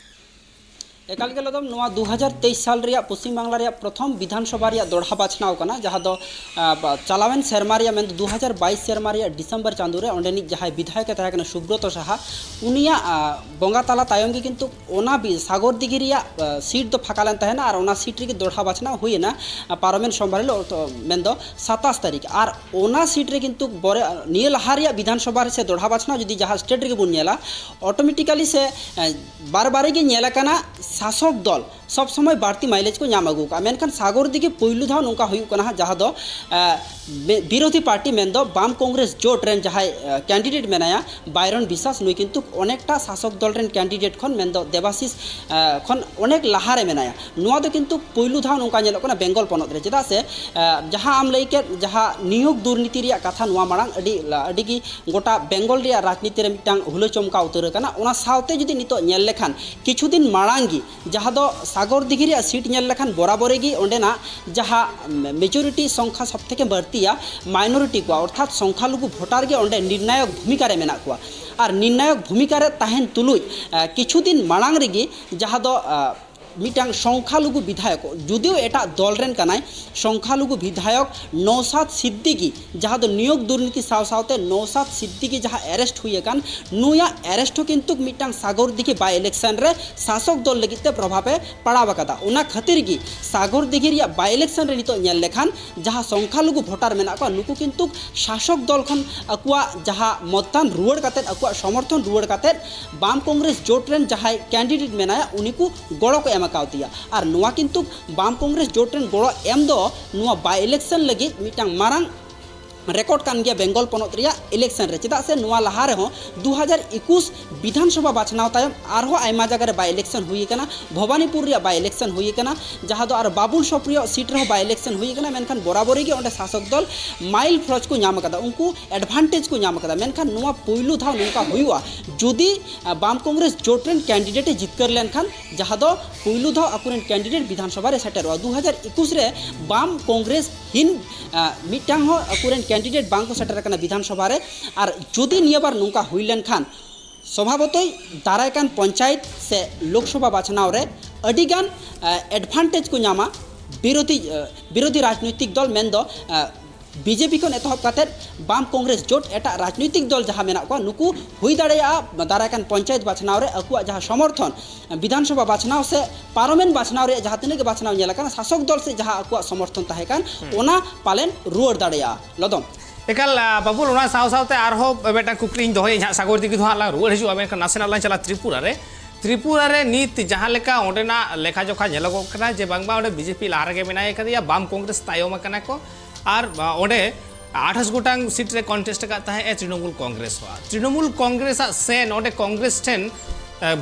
ᱮᱠᱟᱞ ᱜᱮ ᱞᱚᱫᱚᱢ, ᱱᱚᱣᱟ ᱫᱩ ᱦᱟᱡᱟᱨ ᱛᱮᱭᱤᱥ ᱥᱟᱞ ᱨᱮᱭᱟᱜ ᱯᱚᱥᱪᱤᱢ ᱵᱟᱝᱞᱟ ᱨᱮᱭᱟᱜ ᱯᱨᱚᱛᱷᱚᱢ ᱵᱤᱫᱷᱟᱱ ᱥᱚᱵᱷᱟ ᱨᱮᱭᱟᱜ ᱫᱚᱲᱦᱟ ᱵᱟᱪᱷᱱᱟᱣ ᱠᱟᱱᱟ, ᱡᱟᱦᱟᱸ ᱫᱚ, ᱟ, ᱵᱟ-, ᱪᱟᱞᱟᱣᱮᱱ ᱥᱮᱨᱢᱟ ᱨᱮᱭᱟᱜ, ᱢᱮᱱᱫᱚ ᱫᱩ ᱦᱟᱡᱟᱨ ᱵᱟᱭᱤᱥ ᱥᱮᱨᱢᱟ ᱨᱮᱭᱟᱜ ᱰᱤᱥᱮᱢᱵᱚᱨ ᱪᱟᱸᱫᱳ ᱨᱮ ᱚᱸᱰᱮᱱᱤᱡ ᱡᱟᱦᱟᱸᱭ ᱵᱤᱫᱷᱟᱭᱚᱠ ᱮ ᱛᱟᱦᱮᱸ ᱠᱟᱱᱟ ᱥᱩᱵᱨᱚᱛᱚ ᱥᱟᱦᱟ, ᱩᱱᱤᱭᱟᱜ, ᱟ, ᱵᱚᱸᱜᱟ ᱛᱟᱞᱟ ᱛᱟᱭᱚᱢ ᱜᱮ ᱠᱤᱱᱛᱩ ᱚᱱᱟ ᱵᱤ-, ᱥᱟᱜᱚᱨ ᱫᱤᱜᱷᱤ ᱨᱮᱭᱟᱜ, ᱟ, ᱥᱤᱴ ᱫᱚ ᱯᱷᱟᱸᱠᱟ ᱞᱮᱱ ᱛᱟᱦᱮᱱᱟ ᱟᱨ ᱚᱱᱟ ᱥᱤᱴ ᱨᱮᱜᱮ ᱫᱚᱲᱦᱟ ᱵᱟᱪᱷᱱᱟᱣ ᱦᱩᱭ ᱮᱱᱟ, ᱟ, ᱯᱟᱨᱚᱢᱮᱱ ᱥᱳᱢᱵᱟᱨ ᱦᱤᱞᱳᱜ, ᱚᱨᱛᱷᱚ-, ᱢᱮᱱᱫᱚ ᱥᱟᱛᱟᱥ ᱛᱟᱹᱨᱤᱠᱷ᱾ ᱟᱨ ᱚᱱᱟ ᱥᱤᱴ ᱨᱮ ᱠᱤᱱᱛᱩ ᱵᱚᱨᱮ-, ᱱᱤᱭᱟᱹ ᱞᱟᱦᱟ ᱨᱮᱭᱟᱜ ᱵᱤᱫᱷᱟᱱ ᱥᱚᱵᱷᱟ ᱨᱮ ᱥᱮ ᱫᱚᱲᱦᱟ ᱵᱟᱪᱷᱱᱟᱣ ᱡᱩᱫᱤ ᱡᱟᱦᱟᱸ ᱥᱴᱮᱴ ᱨᱮᱜᱮ ᱵᱚᱱ ᱧᱮᱞᱟ, ᱚᱴᱳᱢᱮᱴᱤᱠᱟᱞᱤ ᱥᱮ, ᱮ, ᱵᱟᱨ ᱵᱟᱨᱮ ᱜᱮ ᱧᱮᱞ ᱟᱠᱟᱱᱟ ᱥᱟᱥᱚᱠ ᱫᱚᱞ ᱥᱚᱵ ᱥᱚᱢᱚᱭ ᱵᱟᱹᱲᱛᱤ ᱢᱟᱭᱞᱮᱡᱽ ᱠᱚ ᱧᱟᱢ ᱟᱹᱜᱩ ᱠᱟᱜᱼᱟ, ᱢᱮᱱᱠᱷᱟᱱ ᱥᱟᱜᱚᱨ ᱫᱤᱜᱷᱤ ᱯᱩᱭᱞᱩ ᱫᱷᱟᱣ ᱱᱚᱝᱠᱟ ᱦᱩᱭᱩᱜ ᱠᱟᱱᱟ ᱦᱟᱸᱜ, ᱡᱟᱦᱟᱸ ᱫᱚ ᱮ, ᱵᱤ- ᱵᱤᱨᱳᱫᱷᱤ ᱯᱟᱨᱴᱤ ᱢᱮᱱᱫᱚ ᱵᱟᱢ ᱠᱚᱝᱜᱨᱮᱥ ᱡᱳᱴ ᱨᱮᱱ ᱡᱟᱦᱟᱸᱭ ᱠᱮᱱᱰᱤᱰᱮᱴ ᱢᱮᱱᱟᱭᱟ ᱵᱟᱭᱨᱚᱱ ᱵᱤᱥᱟᱥ, ᱱᱩᱭ ᱠᱤᱱᱛᱩ ᱚᱱᱮᱠᱴᱟ ᱥᱟᱥᱚᱠ ᱫᱚᱞ ᱨᱮᱱ ᱠᱮᱱᱰᱤᱰᱮᱴ ᱠᱷᱚᱱ ᱢᱮᱱᱫᱚ ᱫᱮᱵᱟᱥᱤᱥ ᱮ, ᱠᱷᱚᱱ ᱚᱱᱮᱠ ᱞᱟᱦᱟᱨᱮ ᱢᱮᱱᱟᱭᱟ᱾ ᱱᱚᱣᱟ ᱫᱚ ᱠᱤᱱᱛᱩ ᱯᱩᱭᱞᱩ ᱫᱷᱟᱣ ᱱᱚᱝᱠᱟ ᱧᱮᱞᱚᱜ ᱠᱟᱱᱟ ᱵᱮᱝᱜᱚᱞ ᱯᱚᱱᱚᱛ ᱨᱮ, ᱪᱮᱫᱟᱜ ᱥᱮ ᱮ, ᱡᱟᱦᱟᱸ ᱟᱢ ᱞᱟᱹᱭ ᱠᱮᱫ ᱡᱟᱦᱟᱸ ᱱᱤᱭᱳᱜᱽ ᱫᱩᱨᱱᱤᱛᱤ ᱨᱮᱭᱟᱜ ᱠᱟᱛᱷᱟ, ᱱᱚᱣᱟ ᱢᱟᱲᱟᱝ ᱟᱹᱰᱤ ᱟᱹᱰᱤ ᱜᱮ ᱜᱚᱴᱟ ᱵᱮᱝᱜᱚᱞ ᱨᱮᱭᱟᱜ ᱨᱟᱡᱽᱱᱤᱛᱤ ᱨᱮ ᱢᱤᱫᱴᱟᱝ ᱦᱩᱞᱟᱹ ᱪᱚᱢᱠᱟᱣ ᱩᱛᱟᱹᱨ ᱟᱠᱟᱱᱟ᱾ ᱚᱱᱟ ᱥᱟᱶᱛᱮ ᱡᱩᱫᱤ ᱱᱤᱛᱚᱜ ᱧᱮᱞ ᱞᱮᱠᱷᱟᱱ ᱠᱤᱪᱷᱩ ᱫᱤᱱ ᱢᱟᱲᱟᱝ ᱜᱮ ᱡᱟᱦᱟᱸ ᱫᱚ ᱥᱟᱜᱚᱨ ᱫᱤᱜᱷᱤ ᱨᱮᱭᱟᱜ ᱥᱤᱴ ᱧᱮᱞ ᱞᱮᱠᱷᱟᱱ ᱵᱚᱨᱟᱵᱚᱨᱤ ᱜᱮ ᱚᱸᱰᱮᱱᱟᱜ ᱡᱟᱦᱟᱸ ᱢᱮᱡᱚᱨᱤᱴᱤ ᱥᱚᱝᱠᱷᱟ ᱥᱚᱵ ᱛᱷᱮᱠᱮ ᱵᱟᱹᱲᱛᱤᱭᱟ ᱢᱟᱭᱱᱚᱨᱤᱴᱤ ᱠᱚᱣᱟ, ᱚᱨᱛᱷᱟᱛ ᱥᱚᱝᱠᱷᱟᱞᱩᱜᱩ ᱵᱷᱳᱴᱟᱨ ᱜᱮ ᱚᱸᱰᱮ ᱱᱤᱨᱱᱟᱭᱚᱠ ᱵᱷᱩᱢᱤᱠᱟ ᱨᱮ ᱢᱮᱱᱟᱜ ᱠᱚᱣᱟ᱾ ᱟᱨ ᱱᱤᱨᱱᱟᱭᱚᱠ ᱵᱷᱩᱢᱤᱠᱟ ᱨᱮ ᱛᱟᱦᱮᱱ ᱛᱩᱞᱩᱡ ᱮ, ᱠᱤᱪᱷᱩ ᱫᱤᱱ ᱢᱟᱲᱟᱝ ᱨᱮᱜᱮ ᱡᱟᱦᱟᱸ ᱫᱚ ᱮ, ᱢᱤᱫᱴᱟᱝ ᱥᱚᱝᱠᱷᱟᱞᱩᱜᱩ ᱵᱤᱫᱷᱟᱭᱚᱠ, ᱡᱩᱫᱤᱭᱳ ᱮᱴᱟᱜ ᱫᱚᱞ ᱨᱮᱱ ᱠᱟᱱᱟᱭ, ᱥᱚᱝᱠᱷᱟᱞᱩᱜᱩ ᱵᱤᱫᱷᱟᱭᱚᱠ ᱱᱚᱣᱥᱟᱫ ᱥᱤᱫᱫᱤᱠᱤ, ᱡᱟᱦᱟᱸ ᱫᱚ ᱱᱤᱭᱳᱜᱽ ᱫᱩᱨᱱᱤᱛᱤ ᱥᱟᱶ ᱥᱟᱶᱛᱮ ᱱᱚᱣᱥᱟᱫ ᱥᱤᱫᱫᱤᱠᱤ ᱡᱟᱦᱟᱸ ᱮᱨᱮᱥᱴ ᱦᱩᱭ ᱟᱠᱟᱱ, ᱱᱩᱭᱟᱜ ᱮᱨᱮᱥᱴ ᱦᱚᱸ ᱠᱤᱱᱛᱩ ᱢᱤᱫᱴᱟᱝ ᱥᱟᱜᱚᱨ ᱫᱤᱜᱷᱤ ᱵᱟᱭ ᱤᱞᱮᱠᱥᱚᱱ ᱨᱮ ᱥᱟᱥᱚᱠ ᱫᱚᱞ ᱞᱟᱹᱜᱤᱫ ᱛᱮ ᱯᱨᱚᱵᱷᱟᱵᱽ ᱮ ᱯᱟᱲᱟᱣ ᱟᱠᱟᱫᱟ᱾ ᱚᱱᱟ ᱠᱷᱟᱹᱛᱤᱨ ᱜᱮ ᱥᱟᱜᱚᱨ ᱫᱤᱜᱷᱤ ᱨᱮᱭᱟᱜ ᱵᱟᱭ ᱤᱞᱮᱠᱥᱚᱱ ᱨᱮ ᱱᱤᱛᱚᱜ ᱧᱮᱞ ᱞᱮᱠᱷᱟᱱ ᱡᱟᱦᱟᱸ ᱥᱚᱝᱠᱷᱟᱞᱩᱜᱩ ᱵᱷᱳᱴᱟᱨ ᱢᱮᱱᱟᱜ ᱠᱚᱣᱟ, ᱱᱩᱠᱩ ᱠᱤᱱᱛᱩ ᱥᱟᱥᱚᱠ ᱫᱚᱞ ᱠᱷᱚᱱ ᱟᱠᱚᱣᱟᱜ ᱡᱟᱦᱟᱸ ᱢᱚᱛᱫᱟᱱ ᱨᱩᱣᱟᱹᱲ ᱠᱟᱛᱮᱫ, ᱟᱠᱚᱣᱟᱜ ᱥᱚᱢᱚᱨᱛᱷᱚᱱ ᱨᱩᱣᱟᱹᱲ ᱠᱟᱛᱮᱫ ᱵᱟᱢ ᱠᱚᱝᱜᱨᱮᱥ ᱡᱳᱴ ᱨᱮᱱ ᱡᱟᱦᱟᱸᱭ ᱠᱮᱱᱰᱤᱰᱮᱴ ᱢᱮᱱᱟᱭᱟ, ᱩᱱᱤ ᱠᱚ ᱜᱚᱲᱚ ᱠᱚ ᱮᱢ ᱟᱠᱟᱣᱫᱮᱭᱟ᱾ ᱟᱨ ᱱᱚᱣᱟ ᱠᱤᱱᱛᱩ ᱵᱟᱢ ᱠᱚᱝᱜᱨᱮᱥ ᱡᱳᱴ ᱨᱮᱱ ᱜᱚᱲᱚ ᱮᱢ ᱫᱚ ᱱᱚᱣᱟ ᱵᱟᱭ ᱤᱞᱮᱠᱥᱚᱱ ᱞᱟᱹᱜᱤᱫ ᱢᱤᱫᱴᱟᱝ ᱢᱟᱨᱟᱝ ᱨᱮᱠᱚᱨᱰ ᱠᱟᱱ ᱜᱮᱭᱟ ᱵᱮᱝᱜᱚᱞ ᱯᱚᱱᱚᱛ ᱨᱮᱭᱟᱜ ᱤᱞᱮᱠᱥᱚᱱ ᱨᱮ᱾ ᱪᱮᱫᱟᱜ ᱥᱮ ᱱᱚᱣᱟ ᱞᱟᱦᱟ ᱨᱮᱦᱚᱸ ᱫᱩ ᱦᱟᱡᱟᱨ ᱮᱠᱩᱥ ᱵᱤᱫᱷᱟᱱ ᱥᱚᱵᱷᱟ ᱵᱟᱪᱷᱱᱟᱣ ᱛᱟᱭᱚᱢ ᱟᱨᱦᱚᱸ ᱟᱭᱢᱟ ᱡᱟᱭᱜᱟ ᱨᱮ ᱵᱟᱭ ᱤᱞᱮᱠᱥᱚᱱ ᱦᱩᱭ ᱟᱠᱟᱱᱟ, ᱵᱷᱚᱵᱟᱱᱤᱯᱩᱨ ᱨᱮᱭᱟᱜ ᱵᱟᱭ ᱤᱞᱮᱠᱥᱚᱱ ᱦᱩᱭ ᱟᱠᱟᱱᱟ, ᱡᱟᱦᱟᱸ ᱫᱚ ᱟᱨ ᱵᱟᱵᱩᱞ ᱥᱚᱯᱨᱤᱭᱚ ᱥᱤᱴ ᱨᱮᱦᱚᱸ ᱵᱟᱭ ᱤᱞᱮᱠᱥᱚᱱ ᱦᱩᱭ ᱟᱠᱟᱱᱟ, ᱢᱮᱱᱠᱷᱟᱱ ᱵᱚᱨᱟᱵᱚᱨᱤ ᱜᱮ ᱚᱸᱰᱮ ᱥᱟᱥᱚᱠ ᱫᱚᱞ ᱢᱟᱭᱤᱞ ᱯᱷᱚᱨᱚᱡᱽ ᱠᱚ ᱧᱟᱢ ᱟᱠᱟᱫᱟ, ᱩᱱᱠᱩ ᱮᱰᱵᱷᱟᱱᱴᱮᱡᱽ ᱠᱚ ᱧᱟᱢ ᱟᱠᱟᱫᱟ᱾ ᱢᱮᱱᱠᱷᱟᱱ ᱱᱚᱣᱟ ᱯᱩᱭᱞᱩ ᱫᱷᱟᱣ ᱱᱚᱝᱠᱟ ᱦᱩᱭᱩᱜᱼᱟ, ᱡᱩᱫᱤ ᱟᱸ, ᱵᱟᱢ ᱠᱚᱝᱜᱨᱮᱥ ᱡᱳᱴ ᱨᱮᱱ ᱠᱮᱱᱰᱤᱰᱮᱴ ᱮ ᱡᱤᱛᱠᱟᱹᱨ ᱞᱮᱱᱠᱷᱟᱱ, ᱡᱟᱦᱟᱸ ᱫᱚ ᱯᱩᱭᱞᱩ ᱫᱷᱟᱣ ᱟᱠᱚᱨᱮᱱ ᱠᱮᱱᱰᱤᱰᱮᱴ ᱵᱤᱫᱷᱟᱱ ᱥᱚᱵᱷᱟ ᱨᱮ ᱥᱮᱴᱮᱨᱚᱜᱼᱟ᱾ ᱫᱩ ᱦᱟᱡᱟᱨ ᱮᱠᱩᱥ ᱨᱮ ᱵᱟᱢ ᱠᱚᱝᱜᱨᱮᱥ ᱦᱤᱱ, ᱟᱸ, ᱢᱤᱫᱴᱟᱝ ᱦᱚᱸ ᱟᱠᱚᱨᱮᱱ ᱠᱮᱱᱰᱤᱰᱮᱴ ᱵᱟᱝ ᱠᱚ ᱥᱮᱴᱮᱨ ᱟᱠᱟᱱᱟ ᱵᱤᱫᱷᱟᱱ ᱥᱚᱵᱷᱟ ᱨᱮ᱾ ᱟᱨ ᱡᱩᱫᱤ ᱱᱤᱭᱟᱹ ᱵᱟᱨ ᱱᱚᱝᱠᱟ ᱦᱩᱭ ᱞᱮᱱᱠᱷᱟᱱ, ᱥᱚᱵᱷᱟᱵᱚᱛᱚᱭ ᱫᱟᱨᱟᱭ ᱠᱟᱱ ᱯᱚᱧᱪᱟᱭᱮᱛ ᱥᱮ ᱞᱳᱠᱥᱚᱵᱷᱟ ᱵᱟᱪᱷᱱᱟᱣ ᱨᱮ ᱟᱹᱰᱤᱜᱟᱱ, ᱟᱸ, ᱮᱰᱵᱷᱟᱱᱴᱮᱡᱽ ᱠᱚ ᱧᱟᱢᱟ ᱵᱤᱨᱳᱫᱷᱤ, ᱟᱸ, ᱵᱤᱨᱳᱫᱷᱤ ᱨᱟᱡᱽᱱᱳᱭᱛᱤᱠ ᱫᱚᱞ, ᱢᱮᱱᱫᱚ, ᱟᱸ, ᱵᱤᱡᱮᱯᱤ ᱠᱷᱚᱱ ᱮᱛᱚᱦᱚᱵ ᱠᱟᱛᱮᱫ ᱵᱟᱢ ᱠᱚᱝᱜᱨᱮᱥ ᱡᱳᱴ ᱮᱴᱟᱜ ᱨᱟᱡᱽᱱᱳᱭᱛᱤᱠ ᱫᱚᱞ ᱡᱟᱦᱟᱸ ᱢᱮᱱᱟᱜ ᱠᱚᱣᱟ, ᱱᱩᱠᱩ ᱦᱩᱭ ᱫᱟᱲᱮᱭᱟᱜᱼᱟ ᱫᱟᱨᱟᱭ ᱠᱟᱱ ᱯᱚᱧᱪᱟᱭᱮᱛ ᱵᱟᱪᱷᱱᱟᱣ ᱨᱮ ᱟᱠᱚᱣᱟᱜ ᱡᱟᱦᱟᱸ ᱥᱚᱢᱚᱨᱛᱷᱚᱱ, ᱵᱤᱫᱷᱟᱱ ᱥᱚᱵᱷᱟ ᱵᱟᱪᱷᱱᱟᱣ ᱥᱮ ᱯᱟᱨᱚᱢᱮᱱ ᱵᱟᱪᱷᱱᱟᱣ ᱨᱮᱭᱟᱜ ᱡᱟᱦᱟᱸ ᱛᱤᱱᱟᱹᱜ ᱜᱮ ᱵᱟᱪᱷᱱᱟᱣ ᱧᱮᱞ ᱟᱠᱟᱱᱟ, ᱥᱟᱥᱚᱠ ᱫᱚᱞ ᱥᱮ ᱡᱟᱦᱟᱸ ᱟᱠᱚᱣᱟᱜ ᱥᱚᱢᱚᱨᱛᱷᱚᱱ ᱛᱟᱦᱮᱸ ᱠᱟᱱ, ᱦᱩᱸ᱾ ᱚᱱᱟ ᱯᱟᱞᱮᱱ ᱨᱩᱣᱟᱹᱲ ᱫᱟᱲᱮᱭᱟᱜᱼᱟ᱾ ᱞᱚᱫᱚᱢ᱾ ᱮᱠᱟᱞ, ᱟ, ᱵᱟᱵᱩᱞ, ᱚᱱᱟ ᱥᱟᱶ ᱥᱟᱶᱛᱮ ᱟᱨᱦᱚᱸ ᱢᱤᱫᱴᱟᱝ ᱠᱩᱠᱞᱤᱧ ᱫᱚᱦᱚᱭᱟ ᱦᱟᱸᱜ, ᱥᱟᱜᱚᱨ ᱫᱤᱜᱷᱤ ᱫᱚ ᱦᱟᱸᱜ ᱞᱟᱝ ᱨᱩᱣᱟᱹᱲ ᱦᱤᱡᱩᱜᱼᱟ, ᱢᱮᱱᱠᱷᱟᱱ ᱱᱟᱥᱮᱱᱟᱜ ᱞᱟᱝ ᱪᱟᱞᱟᱜᱼᱟ ᱛᱨᱤᱯᱩᱨᱟ ᱨᱮ᱾ ᱛᱨᱤᱯᱩᱨᱟ ᱨᱮ ᱱᱤᱛ ᱡᱟᱦᱟᱸ ᱞᱮᱠᱟ ᱚᱸᱰᱮᱱᱟᱜ ᱞᱮᱠᱷᱟ ᱡᱚᱠᱷᱟ ᱧᱮᱞᱚᱜᱚᱜ ᱠᱟᱱᱟ ᱡᱮ ᱵᱟᱝᱢᱟ ᱚᱸᱰᱮ ᱵᱤᱡᱮᱯᱤ ᱞᱟᱦᱟ ᱨᱮᱜᱮ ᱢᱮᱱᱟᱭ ᱟᱠᱟᱫᱮᱭᱟ, ᱵᱟᱢ ᱠᱚᱝᱜᱨᱮᱥ ᱛᱟᱭᱚᱢ ᱟᱠᱟᱱᱟ ᱠᱚ, ᱟᱨ ᱚᱸᱰᱮ ᱟᱴᱷᱟᱥ ᱜᱚᱴᱟᱝ ᱥᱤᱴ ᱨᱮ ᱠᱚᱱᱴᱮᱥᱴ ᱟᱠᱟᱫ ᱛᱟᱦᱮᱸᱫ ᱮ ᱛᱨᱤᱱᱚᱢᱩᱞ ᱠᱚᱝᱜᱨᱮᱥ ᱦᱚᱸ᱾ ᱛᱨᱤᱱᱚᱢᱩᱞ ᱠᱚᱝᱜᱨᱮᱥᱟᱜ ᱥᱮᱱ ᱚᱸᱰᱮ ᱠᱚᱝᱜᱨᱮᱥ ᱴᱷᱮᱱ,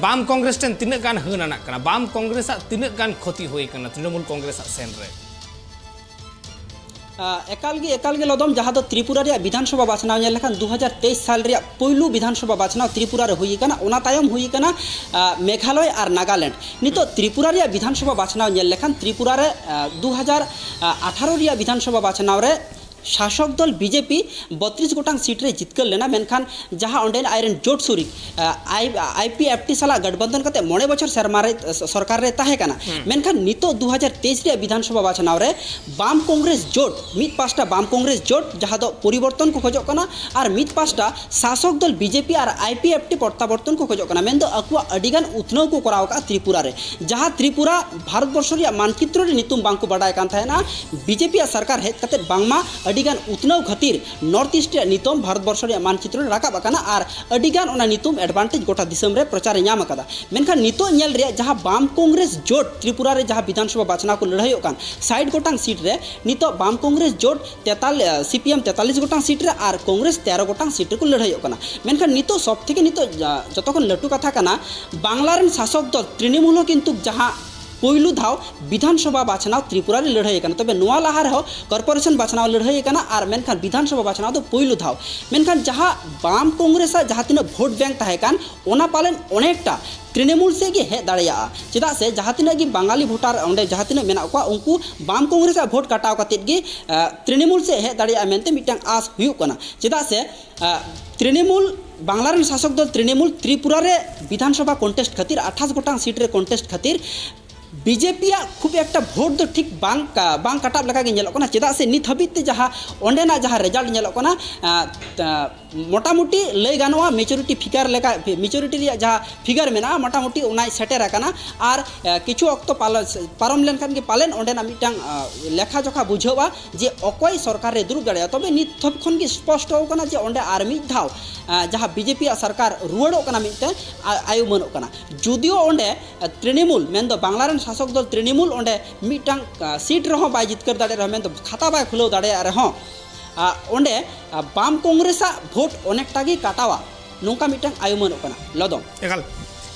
ᱵᱟᱢ ᱠᱚᱝᱜᱨᱮᱥ ᱴᱷᱮᱱ ᱛᱤᱱᱟᱹᱜ ᱜᱟᱱ ᱦᱟᱹᱱ ᱟᱱᱟᱜ ᱠᱟᱱᱟ, ᱵᱟᱢ ᱠᱚᱝᱜᱨᱮᱥᱟᱜ ᱛᱤᱱᱟᱹᱜ ᱜᱟᱱ ᱠᱷᱚᱛᱤ ᱦᱩᱭ ᱟᱠᱟᱱᱟ ᱛᱨᱤᱱᱚᱢᱩᱞ ᱠᱚᱝᱜᱨᱮᱥᱟᱜ ᱥᱮᱱ ᱨᱮ? ᱮᱠᱟᱞ ᱜᱮ, ᱮᱠᱟᱞ ᱜᱮ ᱞᱚᱫᱚᱢ, ᱡᱟᱦᱟᱸ ᱫᱚ ᱛᱨᱤᱯᱩᱨᱟ ᱨᱮᱭᱟᱜ ᱵᱤᱫᱷᱟᱱ ᱥᱚᱵᱷᱟ ᱵᱟᱪᱷᱱᱟᱣ ᱧᱮᱞ ᱞᱮᱠᱷᱟᱱ ᱫᱩ ᱦᱟᱡᱟᱨ ᱛᱮᱭᱤᱥ ᱥᱟᱞ ᱨᱮᱭᱟᱜ ᱯᱩᱭᱞᱩ ᱵᱤᱫᱷᱟᱱ ᱥᱚᱵᱷᱟ ᱵᱟᱪᱷᱱᱟᱣ ᱛᱨᱤᱯᱩᱨᱟ ᱨᱮ ᱦᱩᱭ ᱟᱠᱟᱱᱟ᱾ ᱚᱱᱟ ᱛᱟᱭᱚᱢ ᱦᱩᱭ ᱟᱠᱟᱱᱟ ᱢᱮᱜᱷᱟᱞᱚᱭ ᱟᱨ ᱱᱟᱜᱟᱞᱮᱱᱰ᱾ ᱱᱤᱛᱚᱜ ᱛᱨᱤᱯᱩᱨᱟ ᱨᱮᱭᱟᱜ ᱵᱤᱫᱷᱟᱱ ᱥᱚᱵᱷᱟ ᱵᱟᱪᱷᱱᱟᱣ ᱧᱮᱞ ᱞᱮᱠᱷᱟᱱ ᱛᱨᱤᱯᱩᱨᱟ ᱨᱮ ᱫᱩ ᱦᱟᱡᱟᱨ ᱟᱴᱷᱟᱨᱚ ᱨᱮᱭᱟᱜ ᱵᱤᱫᱷᱟᱱ ᱥᱚᱵᱷᱟ ᱵᱟᱪᱷᱱᱟᱣ ᱨᱮ ᱥᱟᱥᱚᱠ ᱫᱚᱞ ᱵᱤᱡᱮᱯᱤ ᱵᱚᱛᱨᱤᱥ ᱜᱚᱴᱟᱝ ᱥᱤᱴ ᱨᱮ ᱡᱤᱛᱠᱟᱹᱨ ᱞᱮᱱᱟ, ᱢᱮᱱᱠᱷᱟᱱ ᱡᱟᱦᱟᱸ ᱚᱸᱰᱮᱱ ᱟᱡᱨᱮᱱ ᱡᱳᱴ ᱥᱩᱨᱤ ᱟᱭ ᱟᱭᱯᱤᱮᱯᱷᱴᱤ ᱥᱟᱞᱟᱜ ᱜᱟᱴᱵᱚᱱᱫᱷᱚᱱ ᱠᱟᱛᱮ ᱢᱚᱬᱮ ᱵᱚᱪᱷᱚᱨ ᱥᱮᱨᱢᱟ ᱨᱮ ᱥᱚᱨᱠᱟᱨ ᱨᱮ ᱛᱟᱦᱮᱸ ᱠᱟᱱᱟ᱾ ᱢᱮᱱᱠᱷᱟᱱ ᱱᱤᱛᱚᱜ ᱫᱩ ᱦᱟᱡᱟᱨ ᱛᱮᱭᱤᱥ ᱨᱮᱭᱟᱜ ᱵᱤᱫᱷᱟᱱ ᱥᱚᱵᱷᱟ ᱵᱟᱪᱷᱱᱟᱣ ᱨᱮ ᱵᱟᱢ ᱠᱚᱝᱜᱨᱮᱥ ᱡᱳᱴ, ᱢᱤᱫ ᱯᱟᱥᱴᱟ ᱵᱟᱢ ᱠᱚᱝᱜᱨᱮᱥ ᱡᱳᱴ ᱡᱟᱦᱟᱸ ᱫᱚ ᱯᱚᱨᱤᱵᱚᱨᱛᱚᱱ ᱠᱚ ᱠᱷᱚᱡᱚᱜ ᱠᱟᱱᱟ, ᱟᱨ ᱢᱤᱫ ᱯᱟᱥᱴᱟ ᱥᱟᱥᱚᱠ ᱫᱚᱞ ᱵᱤᱡᱮᱯᱤ ᱟᱨ ᱟᱭᱯᱤᱮᱯᱷᱴᱤ ᱯᱨᱚᱛᱛᱟᱵᱚᱨᱛᱚᱱ ᱠᱚ ᱠᱷᱚᱡᱚᱜ ᱠᱟᱱᱟ, ᱢᱮᱱᱫᱚ ᱟᱠᱚᱣᱟᱜ ᱟᱹᱰᱤᱜᱟᱱ ᱩᱛᱱᱟᱹᱣ ᱠᱚ ᱠᱚᱨᱟᱣ ᱟᱠᱟᱫᱼᱟ ᱛᱨᱤᱯᱩᱨᱟ ᱨᱮ᱾ ᱡᱟᱦᱟᱸ ᱛᱨᱤᱯᱩᱨᱟ ᱵᱷᱟᱨᱚᱛ ᱵᱚᱨᱥᱚ ᱨᱮᱭᱟᱜ ᱢᱟᱱᱪᱤᱛᱨᱚ ᱨᱮ ᱧᱩᱛᱩᱢ ᱵᱟᱝᱠᱚ ᱵᱟᱰᱟᱭ ᱠᱟᱱ ᱛᱟᱦᱮᱱᱟ, ᱵᱤᱡᱮᱯᱤ ᱟᱜ ᱥᱚᱨᱠᱟᱨ ᱦᱮᱡ ᱠᱟᱛᱮ ᱵᱟᱝᱢᱟ ᱟᱹᱰᱤᱜᱟᱱ ᱩᱛᱱᱟᱹᱣ ᱠᱷᱟᱹᱛᱤᱨ ᱱᱚᱨᱛᱷ ᱤᱥᱴ ᱨᱮᱭᱟᱜ ᱧᱩᱛᱩᱢ ᱵᱷᱟᱨᱚᱛ ᱵᱚᱨᱥᱚ ᱨᱮᱭᱟᱜ ᱢᱟᱱᱪᱤᱛᱨᱚ ᱨᱮ ᱨᱟᱠᱟᱵ ᱟᱠᱟᱱᱟ ᱟᱨ ᱟᱹᱰᱤᱜᱟᱱ ᱚᱱᱟ ᱧᱩᱛᱩᱢ ᱮᱰᱵᱷᱟᱱᱴᱮᱡᱽ ᱜᱚᱴᱟ ᱫᱤᱥᱚᱢ ᱨᱮ ᱯᱨᱚᱪᱟᱨ ᱮ ᱧᱟᱢ ᱟᱠᱟᱫᱟ᱾ ᱢᱮᱱᱠᱷᱟᱱ ᱱᱤᱛᱚᱜ ᱧᱮᱞ ᱨᱮᱭᱟᱜ ᱡᱟᱦᱟᱸ ᱵᱟᱢ ᱠᱚᱝᱜᱨᱮᱥ ᱡᱳᱴ ᱛᱨᱤᱯᱩᱨᱟ ᱨᱮ ᱡᱟᱦᱟᱸ ᱵᱤᱫᱷᱟᱱ ᱥᱚᱵᱷᱟ ᱵᱟᱪᱷᱱᱟᱣ ᱠᱚ ᱞᱟᱹᱲᱦᱟᱹᱭᱚᱜ ᱠᱟᱱ, ᱥᱟᱴ ᱜᱚᱴᱟᱝ ᱥᱤᱴ ᱨᱮ ᱱᱤᱛᱚᱜ ᱵᱟᱢ ᱠᱚᱝᱜᱨᱮᱥ ᱡᱳᱴ ᱛᱮᱛᱟᱞ-, ᱥᱤᱯᱤᱮᱢ ᱛᱮᱛᱟᱞᱤᱥ ᱜᱚᱴᱟᱝ ᱥᱤᱴ ᱨᱮ ᱟᱨ ᱠᱚᱝᱜᱨᱮᱥ ᱛᱮᱨᱚ ᱜᱚᱴᱟᱝ ᱥᱤᱴ ᱨᱮᱠᱚ ᱞᱟᱹᱲᱦᱟᱹᱭᱚᱜ ᱠᱟᱱᱟ᱾ ᱢᱮᱱᱠᱷᱟᱱ ᱱᱤᱛᱚᱜ ᱥᱚᱵ ᱛᱷᱮᱠᱮ ᱱᱤᱛᱚᱜ ᱡᱟ-, ᱡᱚᱛᱚ ᱠᱷᱚᱱ ᱞᱟᱹᱴᱩ ᱠᱟᱛᱷᱟ ᱠᱟᱱᱟ, ᱵᱟᱝᱞᱟ ᱨᱮᱱ ᱥᱟᱥᱚᱠ ᱫᱚᱞ ᱛᱨᱤᱱᱚᱢᱩᱞ ᱦᱚᱸ ᱠᱤᱱᱛᱩ ᱡᱟᱦᱟᱸ ᱯᱩᱭᱞᱩ ᱫᱷᱟᱣ ᱵᱤᱫᱷᱟᱱ ᱥᱚᱵᱷᱟ ᱵᱟᱪᱷᱱᱟᱣ ᱛᱨᱤᱯᱩᱨᱟ ᱨᱮ ᱞᱟᱹᱲᱦᱟᱹᱭ ᱟᱠᱟᱱᱟ, ᱛᱚᱵᱮ ᱱᱚᱣᱟ ᱞᱟᱦᱟ ᱨᱮᱦᱚᱸ ᱠᱚᱨᱯᱳᱨᱮᱥᱚᱱ ᱵᱟᱪᱷᱱᱟᱣ ᱞᱟᱹᱲᱦᱟᱹᱭ ᱟᱠᱟᱱᱟ, ᱟᱨ ᱢᱮᱱᱠᱷᱟᱱ ᱵᱤᱫᱷᱟᱱ ᱥᱚᱵᱷᱟ ᱵᱟᱪᱷᱱᱟᱣ ᱫᱚ ᱯᱩᱭᱞᱩ ᱫᱷᱟᱣ᱾ ᱢᱮᱱᱠᱷᱟᱱ ᱡᱟᱦᱟᱸ ᱵᱟᱢ ᱠᱚᱝᱜᱨᱮᱥᱟᱜ ᱡᱟᱦᱟᱸ ᱛᱤᱱᱟᱹᱜ ᱵᱷᱳᱴ ᱵᱮᱝᱠ ᱛᱟᱦᱮᱸ ᱠᱟᱱ, ᱚᱱᱟ ᱯᱟᱞᱮᱱ ᱚᱱᱮᱠᱴᱟ ᱛᱨᱤᱱᱚᱢᱩᱞ ᱥᱮᱫ ᱜᱮ ᱦᱮᱡ ᱫᱟᱲᱮᱭᱟᱜᱼᱟ᱾ ᱪᱮᱫᱟᱜ ᱥᱮ ᱡᱟᱦᱟᱸ ᱛᱤᱱᱟᱹᱜ ᱜᱮ ᱵᱟᱝᱟᱞᱤ ᱵᱷᱳᱴᱟᱨ ᱚᱸᱰᱮ ᱡᱟᱦᱟᱸ ᱛᱤᱱᱟᱹᱜ ᱢᱮᱱᱟᱜ ᱠᱚᱣᱟ, ᱩᱱᱠᱩ ᱵᱟᱢ ᱠᱚᱝᱜᱨᱮᱥᱟᱜ ᱵᱷᱳᱴ ᱠᱟᱴᱟᱣ ᱠᱟᱛᱮᱫ ᱜᱮ, ᱟᱸ, ᱛᱨᱤᱱᱚᱢᱩᱞ ᱥᱮᱫ ᱦᱮᱡ ᱫᱟᱲᱮᱭᱟᱜᱼᱟ ᱢᱮᱱᱛᱮ ᱢᱤᱫᱴᱟᱝ ᱟᱥ ᱦᱩᱭᱩᱜ ᱠᱟᱱᱟ᱾ ᱪᱮᱫᱟᱜ ᱥᱮ, ᱟᱸ, ᱛᱨᱤᱱᱚᱢᱩᱞ, ᱵᱟᱝᱞᱟ ᱨᱮᱱ ᱥᱟᱥᱚᱠ ᱫᱚᱞ ᱛᱨᱤᱱᱚᱢᱩᱞ ᱛᱨᱤᱯᱩᱨᱟ ᱨᱮ ᱵᱤᱫᱷᱟᱱ ᱥᱚᱵᱷᱟ ᱠᱚᱱᱴᱮᱥᱴ ᱠᱷᱟᱹᱛᱤᱨ, ᱟᱴᱷᱟᱥ ᱜᱚᱴᱟᱝ ᱥᱤᱴ ᱨᱮ ᱠᱚᱱᱴᱮᱥᱴ ᱠᱷᱟᱹᱛᱤᱨ ᱵᱤᱡᱮᱯᱤᱭᱟᱜ ᱠᱷᱩᱵ ᱮᱠᱴᱟ ᱵᱷᱳᱴ ᱫᱚ ᱴᱷᱤᱠ ᱵᱟᱝ ᱠᱟ-, ᱵᱟᱝ ᱠᱟᱴᱟᱣ ᱞᱮᱠᱟ ᱜᱮ ᱧᱮᱞᱚᱜ ᱠᱟᱱᱟ, ᱪᱮᱫᱟᱜ ᱥᱮ ᱱᱤᱛ ᱦᱟᱹᱵᱤᱡ ᱛᱮ ᱡᱟᱦᱟᱸ ᱚᱸᱰᱮᱱᱟᱜ ᱡᱟᱦᱟᱸ ᱨᱮᱡᱟᱞᱴ ᱧᱮᱞᱚᱜ ᱠᱟᱱᱟ, ᱟᱸ, ᱟᱸ, ᱢᱚᱴᱟᱢᱩᱴᱤ ᱞᱟᱹᱭ ᱜᱟᱱᱚᱜᱼᱟ ᱢᱮᱪᱩᱨᱤᱴᱤ ᱯᱷᱤᱜᱟᱨ ᱞᱮᱠᱟ, ᱢᱮᱪᱩᱨᱤᱴᱤ ᱨᱮᱭᱟᱜ ᱡᱟᱦᱟᱸ ᱯᱷᱤᱜᱟᱨ ᱢᱮᱱᱟᱜᱼᱟ ᱢᱚᱴᱟᱢᱩᱴᱤ ᱚᱱᱟᱭ ᱥᱮᱴᱮᱨ ᱟᱠᱟᱱᱟ᱾ ᱟᱨ, ᱟᱸ, ᱠᱤᱪᱷᱩ ᱚᱠᱛᱚ ᱯᱟᱞᱚ-, ᱯᱟᱨᱚᱢ ᱞᱮᱱᱠᱷᱟᱱ ᱜᱮ ᱯᱟᱞᱮᱱ ᱚᱸᱰᱮᱱᱟᱜ ᱢᱤᱫᱴᱟᱝ, ᱟᱸ, ᱞᱮᱠᱷᱟ ᱡᱚᱠᱷᱟ ᱵᱩᱡᱷᱟᱹᱜᱼᱟ ᱡᱮ ᱚᱠᱚᱭ ᱥᱚᱨᱠᱟᱨ ᱨᱮ ᱫᱩᱲᱩᱵ ᱫᱟᱲᱮᱭᱟᱜᱼᱟ᱾ ᱛᱚᱵᱮ ᱱᱤᱛ ᱫᱷᱟᱹᱵᱤᱡ ᱠᱷᱚᱱ ᱜᱮ ᱥᱯᱚᱥᱴᱚ ᱟᱠᱟᱱᱟ ᱡᱮ ᱚᱸᱰᱮ ᱟᱨ ᱢᱤᱫ ᱫᱷᱟᱣ, ᱟᱸ, ᱡᱟᱦᱟᱸ ᱵᱤᱡᱮᱯᱤᱭᱟᱜ ᱥᱚᱨᱠᱟᱨ ᱨᱩᱣᱟᱹᱲᱚᱜ ᱠᱟᱱᱟ ᱢᱤᱫᱴᱟᱝ, ᱟ-, ᱟᱭᱩᱢᱟᱹᱱᱚᱜ ᱠᱟᱱᱟ᱾ ᱡᱩᱫᱤᱭᱳ ᱚᱸᱰᱮ ᱛᱨᱤᱱᱢᱩᱞ, ᱢᱮᱱᱫᱚ ᱵᱟᱝᱞᱟ ᱨᱮᱱ ᱥᱟᱥᱚᱠ ᱫᱚᱞ ᱛᱨᱤᱱᱢᱩᱞ ᱚᱸᱰᱮ ᱢᱤᱫᱴᱟᱝ, ᱟ, ᱥᱤᱴ ᱨᱮᱦᱚᱸ ᱵᱟᱭ ᱡᱤᱛᱠᱟᱹᱨ ᱫᱟᱲᱮᱭᱟᱜ ᱨᱮᱦᱚᱸ, ᱢᱮᱱᱫᱚ ᱠᱷᱟᱛᱟ ᱵᱟᱭ ᱠᱷᱩᱞᱟᱹᱣ ᱫᱟᱲᱮᱭᱟᱜ ᱨᱮᱦᱚᱸ, ᱟ, ᱚᱸᱰᱮ, ᱟ, ᱵᱟᱢ ᱠᱚᱝᱜᱨᱮᱥᱟᱜ ᱵᱷᱳᱴ ᱚᱱᱮᱠᱴᱟ ᱜᱮ ᱠᱟᱴᱟᱣᱟ, ᱱᱚᱝᱠᱟ ᱢᱤᱫᱴᱟᱝ ᱟᱭᱩᱢᱟᱹᱱᱚᱜ ᱠᱟᱱᱟ᱾ ᱞᱚᱫᱚᱢ᱾ ᱮᱠᱟᱞ,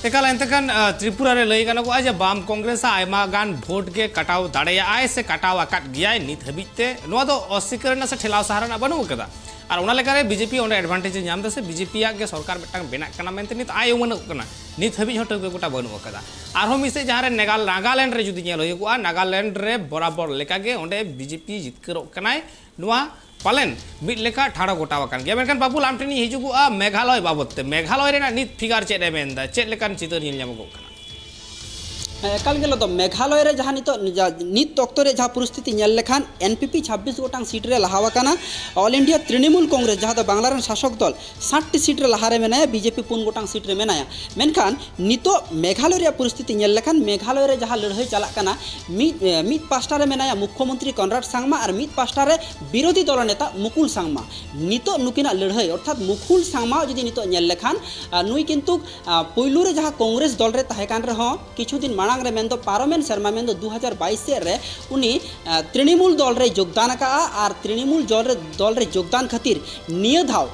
ᱮᱠᱟᱞ᱾ ᱮᱱᱛᱮ ᱠᱷᱟᱱ, ᱟ, ᱛᱨᱤᱯᱩᱨᱟ ᱨᱮ ᱞᱟᱹᱭ ᱜᱟᱱᱚᱜᱚᱜᱼᱟ ᱡᱮ ᱵᱟᱢ ᱠᱚᱝᱜᱨᱮᱥᱟᱜ ᱟᱭᱢᱟ ᱜᱟᱱ ᱵᱷᱳᱴ ᱜᱮ ᱠᱟᱴᱟᱣ ᱫᱟᱲᱮᱭᱟᱜᱼᱟᱭ ᱥᱮ ᱠᱟᱴᱟᱣ ᱟᱠᱟᱫ ᱜᱮᱭᱟᱭ ᱱᱤᱛ ᱦᱟᱹᱵᱤᱡ ᱛᱮ᱾ ᱱᱚᱣᱟ ᱫᱚ ᱚᱥᱥᱤᱠᱟᱹᱨ ᱨᱮᱱᱟᱜ ᱥᱮ ᱴᱷᱮᱞᱟᱣ ᱥᱟᱦᱟ ᱨᱮᱱᱟᱜ ᱵᱟᱹᱱᱩᱜ ᱟᱠᱟᱫᱟ᱾ ᱟᱨ ᱚᱱᱟ ᱞᱮᱠᱟᱨᱮ ᱵᱤᱡᱮᱯᱤ ᱚᱸᱰᱮ ᱮᱰᱵᱷᱟᱱᱴᱮᱡᱽ ᱮ ᱧᱟᱢ ᱮᱫᱟ ᱥᱮ ᱵᱤᱡᱮᱯᱤᱭᱟᱜ ᱜᱮ ᱥᱚᱨᱠᱟᱨ ᱢᱤᱫᱴᱟᱝ ᱵᱮᱱᱟᱜ ᱠᱟᱱᱟ ᱢᱮᱱᱛᱮ ᱱᱤᱛ ᱟᱭ ᱩᱢᱟᱹᱱᱚᱜ ᱠᱟᱱᱟ᱾ ᱱᱤᱛ ᱦᱟᱹᱵᱤᱡ ᱦᱚᱸ ᱴᱷᱟᱹᱣᱠᱟᱹ ᱜᱚᱴᱟ ᱵᱟᱹᱱᱩᱜ ᱟᱠᱟᱫᱟ᱾ ᱟᱨᱦᱚᱸ ᱢᱤᱫ ᱥᱮᱫ ᱡᱟᱦᱟᱸ ᱨᱮ ᱱᱮᱜᱟᱞ-, ᱱᱟᱜᱟᱞᱮᱱᱰ ᱨᱮ ᱡᱩᱫᱤ ᱧᱮᱞ ᱦᱩᱭᱩᱜᱼᱟ, ᱱᱟᱜᱟᱞᱮᱱᱰ ᱨᱮ ᱵᱚᱨᱟᱵᱚᱨ ᱞᱮᱠᱟᱜᱮ ᱚᱸᱰᱮ ᱵᱤᱡᱮᱯᱤ ᱡᱤᱛᱠᱟᱹᱨᱚᱜ ᱠᱟᱱᱟᱭ᱾ ᱱᱚᱣᱟ ᱯᱟᱞᱮᱱ ᱢᱤᱫ ᱞᱮᱠᱟ ᱴᱷᱟᱲᱚ ᱜᱚᱴᱟᱣ ᱟᱠᱟᱱ ᱜᱮᱭᱟ᱾ ᱢᱮᱱᱠᱷᱟᱱ ᱵᱟᱹᱵᱩᱞ, ᱟᱢ ᱴᱷᱮᱱᱤᱧ ᱦᱤᱡᱩᱜᱚᱜᱼᱟ ᱢᱮᱜᱷᱟᱞᱚᱭ ᱵᱟᱵᱚᱫ ᱛᱮ᱾ ᱢᱮᱜᱷᱟᱞᱚᱭ ᱨᱮᱱᱟᱜ ᱱᱤᱛ ᱯᱷᱤᱜᱟᱨ ᱪᱮᱫ ᱮ ᱢᱮᱱᱫᱟ? ᱪᱮᱫ ᱞᱮᱠᱟᱱ ᱪᱤᱛᱟᱹᱨ ᱧᱮᱞ ᱧᱟᱢᱚᱜᱚᱜ ᱠᱟᱱᱟ? ᱦᱮᱸ, ᱮᱠᱟᱞ ᱜᱮ ᱞᱚᱫᱚᱢ᱾ ᱢᱮᱜᱷᱟᱞᱚᱭ ᱨᱮ ᱡᱟᱦᱟᱸ ᱱᱤᱛᱚᱜ, ᱡᱟ-, ᱱᱤᱛ ᱚᱠᱛᱚ ᱨᱮ ᱡᱟᱦᱟᱸ ᱯᱚᱨᱤᱥᱛᱷᱤᱛᱤ ᱧᱮᱞ ᱞᱮᱠᱷᱟᱱ, ᱮᱱ ᱯᱤ ᱯᱤ ᱪᱷᱟᱵᱵᱤᱥ ᱜᱚᱴᱟᱝ ᱥᱤᱴ ᱨᱮ ᱞᱟᱦᱟ ᱟᱠᱟᱱᱟ᱾ ᱚᱞ ᱤᱱᱰᱤᱭᱟ ᱛᱨᱤᱱᱢᱩᱞ ᱠᱚᱝᱜᱨᱮᱥ, ᱡᱟᱦᱟᱸ ᱫᱚ ᱵᱟᱝᱞᱟ ᱨᱮᱱ ᱥᱟᱥᱚᱠ ᱫᱚᱞ, ᱥᱟᱴ ᱴᱤ ᱥᱤᱴ ᱨᱮ ᱞᱟᱦᱟ ᱨᱮ ᱢᱮᱱᱟᱭᱟ, ᱵᱤᱡᱮᱯᱤ ᱯᱩᱱ ᱜᱚᱴᱟᱝ ᱥᱤᱴ ᱨᱮ ᱢᱮᱱᱟᱭᱟ᱾ ᱢᱮᱱᱠᱷᱟᱱ ᱱᱤᱛᱚᱜ ᱢᱮᱜᱷᱟᱞᱚᱭ ᱨᱮᱭᱟᱜ ᱯᱚᱨᱤᱥᱛᱷᱤᱛᱤ ᱧᱮᱞ ᱞᱮᱠᱷᱟᱱ, ᱢᱮᱜᱷᱟᱞᱚᱭ ᱨᱮ ᱡᱟᱦᱟᱸ ᱞᱟᱹᱲᱦᱟᱹᱭ ᱪᱟᱞᱟᱜ ᱠᱟᱱᱟ, ᱢᱤᱫ, ᱮ, ᱢᱤᱫ ᱯᱟᱥᱴᱟ ᱨᱮ ᱢᱮᱱᱟᱭᱟ ᱢᱩᱠᱠᱷᱚᱢᱚᱱᱛᱨᱤ ᱠᱚᱱᱨᱟᱰ ᱥᱟᱝᱢᱟ ᱟᱨ ᱢᱤᱫ ᱯᱟᱥᱴᱟ ᱨᱮ ᱵᱤᱨᱳᱫᱷᱤ ᱫᱚᱞ ᱱᱮᱛᱟ ᱢᱩᱠᱩᱞ ᱥᱟᱝᱢᱟ᱾ ᱱᱤᱛᱚᱜ ᱱᱩᱠᱤᱱᱟᱜ ᱞᱟᱹᱲᱦᱟᱹᱭ, ᱚᱨᱛᱷᱟᱛ ᱢᱩᱠᱩᱞ ᱥᱟᱝᱢᱟ ᱡᱩᱫᱤ ᱱᱤᱛᱚᱜ ᱧᱮᱞ ᱞᱮᱠᱷᱟᱱ, ᱟ, ᱱᱩᱭ ᱠᱤᱱᱛᱩ, ᱟ, ᱯᱩᱭᱞᱩ ᱨᱮ ᱡᱟᱦᱟᱸ ᱠᱚᱝᱜᱨᱮᱥ ᱫᱚᱞ ᱨᱮ ᱛᱟᱦᱮᱸ ᱠᱟᱱ ᱨᱮᱦᱚᱸ, ᱠᱤᱪᱷᱩ ᱫᱤᱱ ᱢᱟᱲᱟᱝ ᱨᱮ, ᱢᱮᱱᱫᱚ ᱯᱟᱨᱚᱢᱮᱱ ᱥᱮᱨᱢᱟ, ᱢᱮᱱᱫᱚ ᱫᱩ ᱦᱟᱡᱟᱨ ᱵᱟᱭᱤᱥ ᱥᱮᱫ ᱨᱮ ᱩᱱᱤ, ᱟ, ᱛᱨᱤᱱᱢᱩᱞ ᱫᱚᱞ ᱨᱮᱭ ᱡᱳᱜᱽᱫᱟᱱ ᱟᱠᱟᱫᱼᱟ᱾ ᱟᱨ ᱛᱨᱤᱱᱢᱩᱞ ᱫᱚᱞ ᱨᱮ, ᱫᱚᱞ ᱨᱮ ᱡᱳᱜᱽᱫᱟᱱ ᱠᱷᱟᱹᱛᱤᱨ ᱱᱤᱭᱟᱹ ᱫᱷᱟᱣ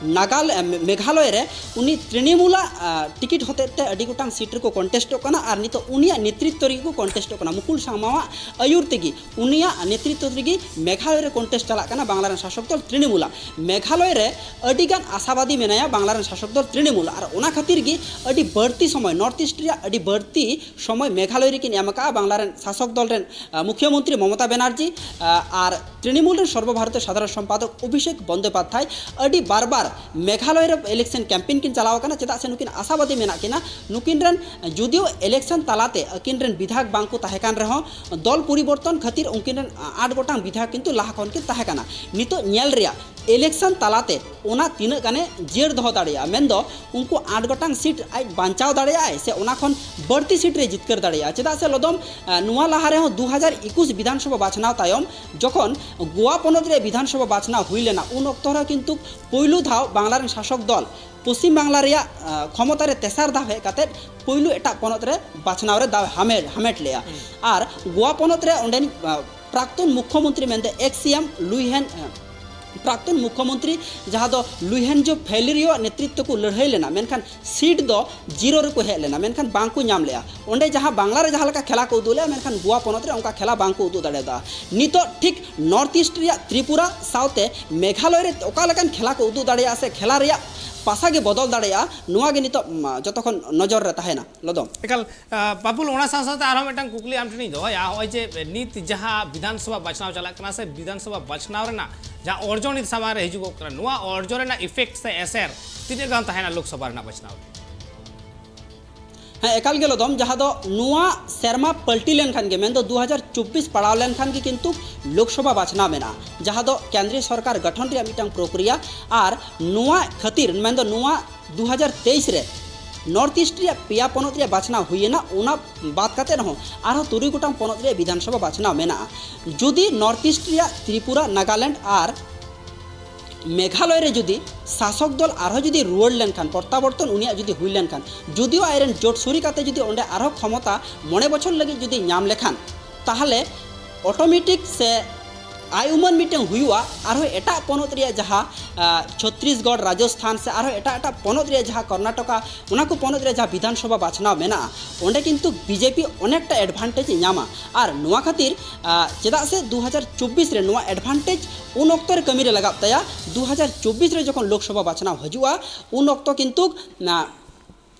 ᱱᱟᱜᱟᱞ-, ᱮ, ᱢᱮ-, ᱢᱮᱜᱷᱟᱞᱚᱭ ᱨᱮ ᱩᱱᱤ ᱛᱨᱤᱱᱢᱩᱞᱟᱜ, ᱟ, ᱴᱤᱠᱤᱴ ᱦᱚᱛᱮᱡ ᱛᱮ ᱟᱹᱰᱤ ᱜᱚᱴᱟᱝ ᱥᱤᱴ ᱨᱮᱠᱚ ᱠᱚᱱᱴᱮᱥᱴᱚᱜ ᱠᱟᱱᱟ ᱟᱨ ᱱᱤᱛᱚᱜ ᱩᱱᱤᱭᱟᱜ ᱱᱮᱛᱨᱤᱛᱵ ᱨᱮᱜᱮ ᱠᱚ ᱠᱚᱱᱴᱮᱥᱴᱚᱜ ᱠᱟᱱᱟ᱾ ᱢᱩᱠᱩᱞ ᱥᱟᱝᱢᱟᱣᱟᱜ ᱟᱹᱭᱩᱨ ᱛᱮᱜᱮ, ᱩᱱᱤᱭᱟᱜ ᱱᱮᱛᱨᱤᱛᱵ ᱨᱮᱜᱮ ᱢᱮᱜᱷᱟᱞᱚᱭ ᱨᱮ ᱠᱚᱱᱴᱮᱥᱴ ᱪᱟᱞᱟᱜ ᱠᱟᱱᱟ ᱵᱟᱝᱞᱟ ᱨᱮᱱ ᱥᱟᱥᱚᱠ ᱫᱚᱞ ᱛᱨᱤᱱᱢᱩᱞᱟᱜ᱾ ᱢᱮᱜᱷᱟᱞᱚᱭ ᱨᱮ ᱟᱹᱰᱤ ᱜᱟᱱ ᱟᱥᱟᱵᱟᱫᱤ ᱢᱮᱱᱟᱭᱟ ᱵᱟᱝᱞᱟ ᱨᱮᱱ ᱥᱟᱥᱚᱠ ᱫᱚᱞ ᱛᱨᱤᱱᱢᱩᱞ, ᱟᱨ ᱚᱱᱟ ᱠᱷᱟᱹᱛᱤᱨ ᱜᱮ ᱟᱹᱰᱤ ᱵᱟᱹᱲᱛᱤ ᱥᱚᱢᱚᱭ, ᱱᱚᱨᱛᱷ ᱤᱥᱴ ᱨᱮᱭᱟᱜ ᱟᱹᱰᱤ ᱵᱟᱹᱲᱛᱤ ᱥᱚᱢᱚᱭ ᱢᱮᱜᱷᱟᱞᱚᱭ ᱨᱮᱠᱤᱱ ᱮᱢ ᱟᱠᱟᱫᱼᱟ ᱵᱟᱝᱞᱟ ᱨᱮᱱ ᱥᱟᱥᱚᱠ ᱫᱚᱞ ᱨᱮᱱ, ᱟ, ᱢᱩᱠᱷᱭᱟᱹ ᱢᱚᱱᱛᱨᱤ ᱢᱚᱢᱚᱛᱟ ᱵᱮᱱᱟᱨᱡᱤ, ᱟ, ᱟᱨ ᱛᱨᱤᱱᱢᱩᱞ ᱨᱮᱱ ᱥᱚᱨᱵᱚ ᱵᱷᱟᱨᱚᱛᱤᱭᱚ ᱥᱟᱫᱷᱟᱨᱚᱱ ᱥᱚᱢᱯᱟᱫᱚᱠ ᱚᱵᱷᱤᱥᱮᱠ ᱵᱚᱱᱫᱳᱯᱟᱫᱽᱫᱷᱟᱭ ᱟᱹᱰᱤ ᱵᱟᱨ ᱵᱟᱨ ᱢᱮᱜᱷᱟᱞᱚᱭ ᱨᱮ ᱤᱞᱮᱠᱥᱚᱱ ᱠᱮᱢᱯᱮᱱ ᱠᱤᱱ ᱪᱟᱞᱟᱣ ᱟᱠᱟᱱᱟ᱾ ᱪᱮᱫᱟᱜ ᱥᱮ ᱱᱩᱠᱤᱱ ᱟᱥᱟᱵᱟᱫᱤ ᱢᱮᱱᱟᱜ ᱠᱤᱱᱟ, ᱱᱩᱠᱤᱱ ᱨᱮᱱ ᱡᱩᱫᱤᱭᱳ ᱤᱞᱮᱠᱥᱚᱱ ᱛᱟᱞᱟᱛᱮ ᱟᱹᱠᱤᱱ ᱨᱮᱱ ᱵᱤᱫᱷᱟᱭᱚᱠ ᱵᱟᱝ ᱠᱚ ᱛᱟᱦᱮᱸ ᱠᱟᱱ ᱨᱮᱦᱚᱸ, ᱫᱚᱞ ᱯᱚᱨᱤᱵᱚᱨᱛᱚᱱ ᱠᱷᱟᱹᱛᱤᱨ ᱩᱱᱠᱤᱱ ᱨᱮᱱ ᱟᱴ ᱜᱚᱴᱟᱝ ᱵᱤᱫᱷᱟᱭᱚᱠ ᱠᱤᱱᱛᱩ ᱞᱟᱦᱟ ᱠᱷᱚᱱ ᱠᱤᱱ ᱛᱟᱦᱮᱸ ᱠᱟᱱᱟ᱾ ᱱᱤᱛᱚᱜ ᱧᱮᱞ ᱨᱮᱭᱟᱜ ᱤᱞᱮᱠᱥᱚᱱ ᱛᱟᱞᱟᱛᱮ ᱚᱱᱟ ᱛᱤᱱᱟᱹᱜ ᱜᱟᱱᱮ ᱡᱤᱭᱟᱹᱲ ᱫᱚᱦᱚ ᱫᱟᱲᱮᱭᱟᱜᱼᱟ, ᱢᱮᱱᱫᱚ ᱩᱱᱠᱩ ᱟᱴ ᱜᱚᱴᱟᱝ ᱥᱤᱴ ᱟᱡ ᱵᱟᱧᱪᱟᱣ ᱫᱟᱲᱮᱭᱟᱜᱼᱟᱭ ᱥᱮ ᱚᱱᱟ ᱠᱷᱚᱱ ᱵᱟᱹᱲᱛᱤ ᱥᱤᱴ ᱨᱮ ᱡᱤᱛᱠᱟᱹᱨ ᱫᱟᱲᱮᱭᱟᱜᱼᱟ᱾ ᱪᱮᱫᱟᱜ ᱥᱮ ᱞᱚᱫᱚᱢ, ᱟᱸ, ᱱᱚᱣᱟ ᱞᱟᱦᱟ ᱨᱮᱦᱚᱸ ᱫᱩ ᱦᱟᱡᱟᱨ ᱮᱠᱩᱥ ᱵᱤᱫᱷᱟᱱ ᱥᱚᱵᱷᱟ ᱵᱟᱪᱷᱱᱟᱣ ᱛᱟᱭᱚᱢ ᱡᱚᱠᱷᱚᱱ ᱜᱳᱣᱟ ᱯᱚᱱᱚᱛ ᱨᱮ ᱵᱤᱫᱷᱟᱱ ᱥᱚᱵᱷᱟ ᱵᱟᱪᱷᱱᱟᱣ ᱦᱩᱭ ᱞᱮᱱᱟ, ᱩᱱ ᱚᱠᱛᱚ ᱨᱮ ᱠᱤᱱᱛᱩ ᱯᱳᱭᱞᱳ ᱫᱷᱟᱣ ᱵᱟᱝᱞᱟ ᱨᱮᱱ ᱥᱟᱥᱚᱠ ᱫᱚᱞ ᱯᱚᱥᱪᱤᱢ ᱵᱟᱝᱞᱟ ᱨᱮᱭᱟᱜ, ᱟᱸ, ᱠᱷᱚᱢᱚᱛᱟ ᱨᱮ ᱛᱮᱥᱟᱨ ᱫᱷᱟᱣ ᱦᱮᱡ ᱠᱟᱛᱮ ᱯᱳᱭᱞᱳ ᱮᱴᱟᱜ ᱯᱚᱱᱚᱛ ᱨᱮ ᱵᱟᱪᱷᱱᱟᱣ ᱨᱮ ᱫᱟᱣ ᱦᱟᱢᱮᱴ, ᱦᱟᱢᱮᱴ ᱞᱮᱜᱼᱟ᱾ ᱟᱨ ᱜᱳᱣᱟ ᱯᱚᱱᱚᱛ ᱨᱮ ᱚᱸᱰᱮᱱᱤᱡ, ᱟᱸ, ᱯᱨᱟᱠᱛᱚᱱ ᱢᱩᱠᱷᱭᱚᱢᱚᱱᱛᱨᱤ ᱢᱮᱱᱫᱚ ᱮᱠᱥ ᱥᱤ ᱮᱢ ᱞᱩᱭᱦᱮᱱ, ᱟᱸ, ᱯᱨᱟᱠᱛᱚᱱ ᱢᱩᱠᱷᱭᱚᱢᱚᱱᱛᱨᱤ ᱡᱟᱦᱟᱸ ᱫᱚ ᱞᱩᱭᱦᱮᱱᱡᱳ ᱯᱷᱮᱞᱤᱨᱤᱭᱳ ᱟᱜ ᱱᱮᱛᱨᱤᱛᱛᱚ ᱠᱚ ᱞᱟᱹᱲᱦᱟᱹᱭ ᱞᱮᱱᱟ, ᱢᱮᱱᱠᱷᱟᱱ ᱥᱤᱴ ᱫᱚ ᱡᱤᱨᱳ ᱨᱮᱠᱚ ᱦᱮᱡ ᱞᱮᱱᱟ, ᱢᱮᱱᱠᱷᱟᱱ ᱵᱟᱝ ᱠᱚ ᱧᱟᱢ ᱞᱮᱜᱼᱟ᱾ ᱚᱸᱰᱮ ᱡᱟᱦᱟᱸ ᱵᱟᱝᱞᱟ ᱨᱮ ᱡᱟᱦᱟᱸ ᱞᱮᱠᱟ ᱠᱷᱮᱞᱟ ᱠᱚ ᱩᱫᱩᱜ ᱞᱮᱜᱼᱟ, ᱢᱮᱱᱠᱷᱟᱱ ᱜᱳᱣᱟ ᱯᱚᱱᱚᱛ ᱨᱮ ᱚᱱᱠᱟ ᱠᱷᱮᱞᱟ ᱵᱟᱝ ᱠᱚ ᱩᱫᱩᱜ ᱫᱟᱲᱮᱭᱟᱫᱟ᱾ ᱱᱤᱛᱚᱜ ᱴᱷᱤᱠ ᱱᱚᱨᱛᱷ ᱤᱥᱴ ᱨᱮᱭᱟᱜ ᱛᱨᱤᱯᱩᱨᱟ ᱥᱟᱶᱛᱮ ᱢᱮᱜᱷᱟᱞᱚᱭ ᱨᱮ ᱚᱠᱟ ᱞᱮᱠᱟᱱ ᱠᱷᱮᱞᱟ ᱠᱚ ᱩᱫᱩᱜ ᱫᱟᱲᱮᱭᱟᱜᱼᱟ ᱥᱮ ᱠᱷᱮᱞᱟ ᱨᱮᱭᱟᱜ ᱯᱟᱥᱟ ᱜᱮ ᱵᱚᱫᱚᱞ ᱫᱟᱲᱮᱭᱟᱜᱼᱟ, ᱱᱚᱣᱟ ᱜᱮ ᱱᱤᱛᱚᱜ, ᱩᱢ, ᱡᱚᱛᱚ ᱠᱷᱚᱱ ᱱᱚᱡᱚᱨ ᱨᱮ ᱛᱟᱦᱮᱱᱟ᱾ ᱞᱚᱫᱚᱢ᱾ ᱮᱠᱟᱞ, ᱟᱸ, ᱵᱟᱵᱩᱞ, ᱚᱱᱟ ᱥᱟᱶ ᱥᱟᱶᱛᱮ ᱟᱨᱦᱚᱸ ᱢᱤᱫᱴᱟᱝ ᱠᱩᱠᱞᱤ ᱟᱢ ᱴᱷᱮᱱᱤᱧ ᱫᱚᱦᱚᱭᱟ᱾ ᱱᱚᱜᱼᱚᱭ ᱡᱮ ᱱᱤᱛ ᱡᱟᱦᱟᱸ ᱵᱤᱫᱷᱟᱱ ᱥᱚᱵᱷᱟ ᱵᱟᱪᱷᱱᱟᱣ ᱪᱟᱞᱟᱜ ᱠᱟᱱᱟ ᱥᱮ ᱵᱤᱫᱷᱟᱱ ᱥᱚᱵᱷᱟ ᱵᱟᱪᱷᱱᱟᱣ ᱨᱮᱱᱟᱜ ᱡᱟᱦᱟᱸ ᱚᱨᱡᱚ ᱱᱤᱛ ᱥᱟᱢᱟᱝ ᱨᱮ ᱦᱤᱡᱩᱜᱚᱜ ᱠᱟᱱᱟ, ᱱᱚᱣᱟ ᱚᱨᱡᱚ ᱨᱮᱱᱟᱜ ᱤᱯᱷᱮᱠᱴ ᱥᱮ ᱮᱥᱮᱨ ᱛᱤᱱᱟᱹᱜ ᱜᱟᱱ ᱛᱟᱦᱮᱱᱟ ᱞᱳᱠᱥᱚᱵᱷᱟ ᱨᱮᱱᱟᱜ ᱵᱟᱪᱷᱱᱟᱣ ᱨᱮ? ᱦᱮᱸ, ᱮᱠᱟᱞ ᱜᱮ ᱞᱚᱫᱚᱢ, ᱡᱟᱦᱟᱸ ᱫᱚ ᱱᱚᱣᱟ ᱥᱮᱨᱢᱟ ᱯᱟᱞᱴᱤ ᱞᱮᱱᱠᱷᱟᱱ ᱜᱮ, ᱢᱮᱱᱫᱚ ᱫᱩ ᱦᱟᱡᱟᱨ ᱪᱚᱵᱵᱤᱥ ᱯᱟᱲᱟᱣ ᱞᱮᱱᱠᱷᱟᱱ ᱜᱮ ᱠᱤᱱᱛᱩ ᱞᱳᱠᱥᱚᱵᱷᱟ ᱵᱟᱪᱷᱱᱟᱣ ᱢᱮᱱᱟᱜᱼᱟ, ᱡᱟᱦᱟᱸ ᱫᱚ ᱠᱮᱱᱫᱨᱤᱭᱚ ᱥᱚᱨᱠᱟᱨ ᱜᱚᱴᱷᱚᱱ ᱨᱮᱭᱟᱜ ᱢᱤᱫᱴᱟᱝ ᱯᱨᱚᱠᱨᱤᱭᱟ᱾ ᱟᱨ ᱱᱚᱣᱟ ᱠᱷᱟᱹᱛᱤᱨ, ᱢᱮᱱᱫᱚ ᱱᱚᱣᱟ ᱫᱩ ᱦᱟᱡᱟᱨ ᱛᱮᱭᱤᱥ ᱨᱮ ᱱᱚᱨᱛᱷ ᱤᱥᱴ ᱨᱮᱭᱟᱜ ᱯᱮᱭᱟ ᱯᱚᱱᱚᱛ ᱨᱮᱭᱟᱜ ᱵᱟᱪᱷᱱᱟᱣ ᱦᱩᱭᱮᱱᱟ, ᱚᱱᱟ ᱵᱟᱫ ᱠᱟᱛᱮ ᱨᱮᱦᱚᱸ ᱟᱨᱦᱚᱸ ᱛᱩᱨᱩᱭ ᱜᱚᱴᱟᱝ ᱯᱚᱱᱚᱛ ᱨᱮᱭᱟᱜ ᱵᱤᱫᱷᱟᱱ ᱥᱚᱵᱷᱟ ᱵᱟᱪᱷᱱᱟᱣ ᱢᱮᱱᱟᱜᱼᱟ᱾ ᱡᱩᱫᱤ ᱱᱚᱨᱛᱷ ᱤᱥᱴ ᱨᱮᱭᱟᱜ ᱛᱨᱤᱯᱩᱨᱟ, ᱱᱟᱜᱟᱞᱮᱱᱰ ᱟᱨ ᱢᱮᱜᱷᱟᱞᱚᱭ ᱨᱮ ᱡᱩᱫᱤ ᱥᱟᱥᱚᱠ ᱫᱚᱞ ᱟᱨᱦᱚᱸ ᱡᱩᱫᱤ ᱨᱩᱣᱟᱹᱲ ᱞᱮᱱᱠᱷᱟᱱ, ᱯᱨᱚᱛᱛᱟᱵᱚᱨᱛᱚᱱ ᱩᱱᱤᱭᱟᱜ ᱡᱩᱫᱤ ᱦᱩᱭ ᱞᱮᱱᱠᱷᱟᱱ, ᱡᱩᱫᱤᱭᱳ ᱟᱡᱨᱮᱱ ᱡᱳᱴ ᱥᱩᱨᱤ ᱠᱟᱛᱮ ᱡᱩᱫᱤ ᱚᱸᱰᱮ ᱟᱨᱦᱚᱸ ᱠᱷᱚᱢᱚᱛᱟ ᱢᱚᱬᱮ ᱵᱚᱪᱷᱚᱨ ᱞᱟᱹᱜᱤᱫ ᱡᱩᱫᱤ ᱧᱟᱢ ᱞᱮᱠᱷᱟᱱ, ᱛᱟᱦᱚᱞᱮ ᱚᱴᱳᱢᱮᱴᱤᱠ ᱥᱮ ᱟᱭ ᱩᱢᱟᱹᱱ ᱢᱤᱫᱴᱟᱝ ᱦᱩᱭᱩᱜᱼᱟ, ᱟᱨᱦᱚᱸ ᱮᱴᱟᱜ ᱯᱚᱱᱚᱛ ᱨᱮᱭᱟᱜ ᱡᱟᱦᱟᱸ, ᱟᱸ, ᱪᱷᱚᱛᱨᱤᱥᱜᱚᱲ, ᱨᱟᱡᱚᱥᱛᱷᱟᱱ ᱥᱮ ᱟᱨᱦᱚᱸ ᱮᱴᱟᱜ ᱮᱴᱟᱜ ᱯᱚᱱᱚᱛ ᱨᱮᱭᱟᱜ ᱡᱟᱦᱟᱸ ᱠᱚᱨᱱᱟᱴᱚᱠᱟ, ᱚᱱᱟ ᱠᱚ ᱯᱚᱱᱚᱛ ᱨᱮᱭᱟᱜ ᱡᱟᱦᱟᱸ ᱵᱤᱫᱷᱟᱱ ᱥᱚᱵᱷᱟ ᱵᱟᱪᱷᱱᱟᱣ ᱢᱮᱱᱟᱜᱼᱟ, ᱚᱸᱰᱮ ᱠᱤᱱᱛᱩ ᱵᱤᱡᱮᱯᱤ ᱚᱱᱮᱠᱴᱟ ᱮᱰᱵᱷᱟᱱᱴᱮᱡᱽ ᱮ ᱧᱟᱢᱟ᱾ ᱟᱨ ᱱᱚᱣᱟ ᱠᱷᱟᱹᱛᱤᱨ, ᱟᱸ, ᱪᱮᱫᱟᱜ ᱥᱮ ᱫᱩ ᱦᱟᱡᱟᱨ ᱪᱚᱵᱵᱤᱥ ᱨᱮ ᱱᱚᱣᱟ ᱮᱰᱵᱷᱟᱱᱴᱮᱡᱽ ᱩᱱ ᱚᱠᱛᱚ ᱨᱮ ᱠᱟᱹᱢᱤ ᱨᱮ ᱞᱟᱜᱟᱜ ᱛᱟᱭᱟ, ᱫᱩ ᱦᱟᱡᱟᱨ ᱪᱚᱵᱵᱤᱥ ᱨᱮ ᱡᱚᱠᱷᱚᱱ ᱞᱳᱠᱥᱚᱵᱷᱟ ᱵᱟᱪᱷᱱᱟᱣ ᱦᱤᱡᱩᱜᱼᱟ, ᱩᱱ ᱚᱠᱛᱚ ᱠᱤᱱᱛᱩ, ᱟᱸ,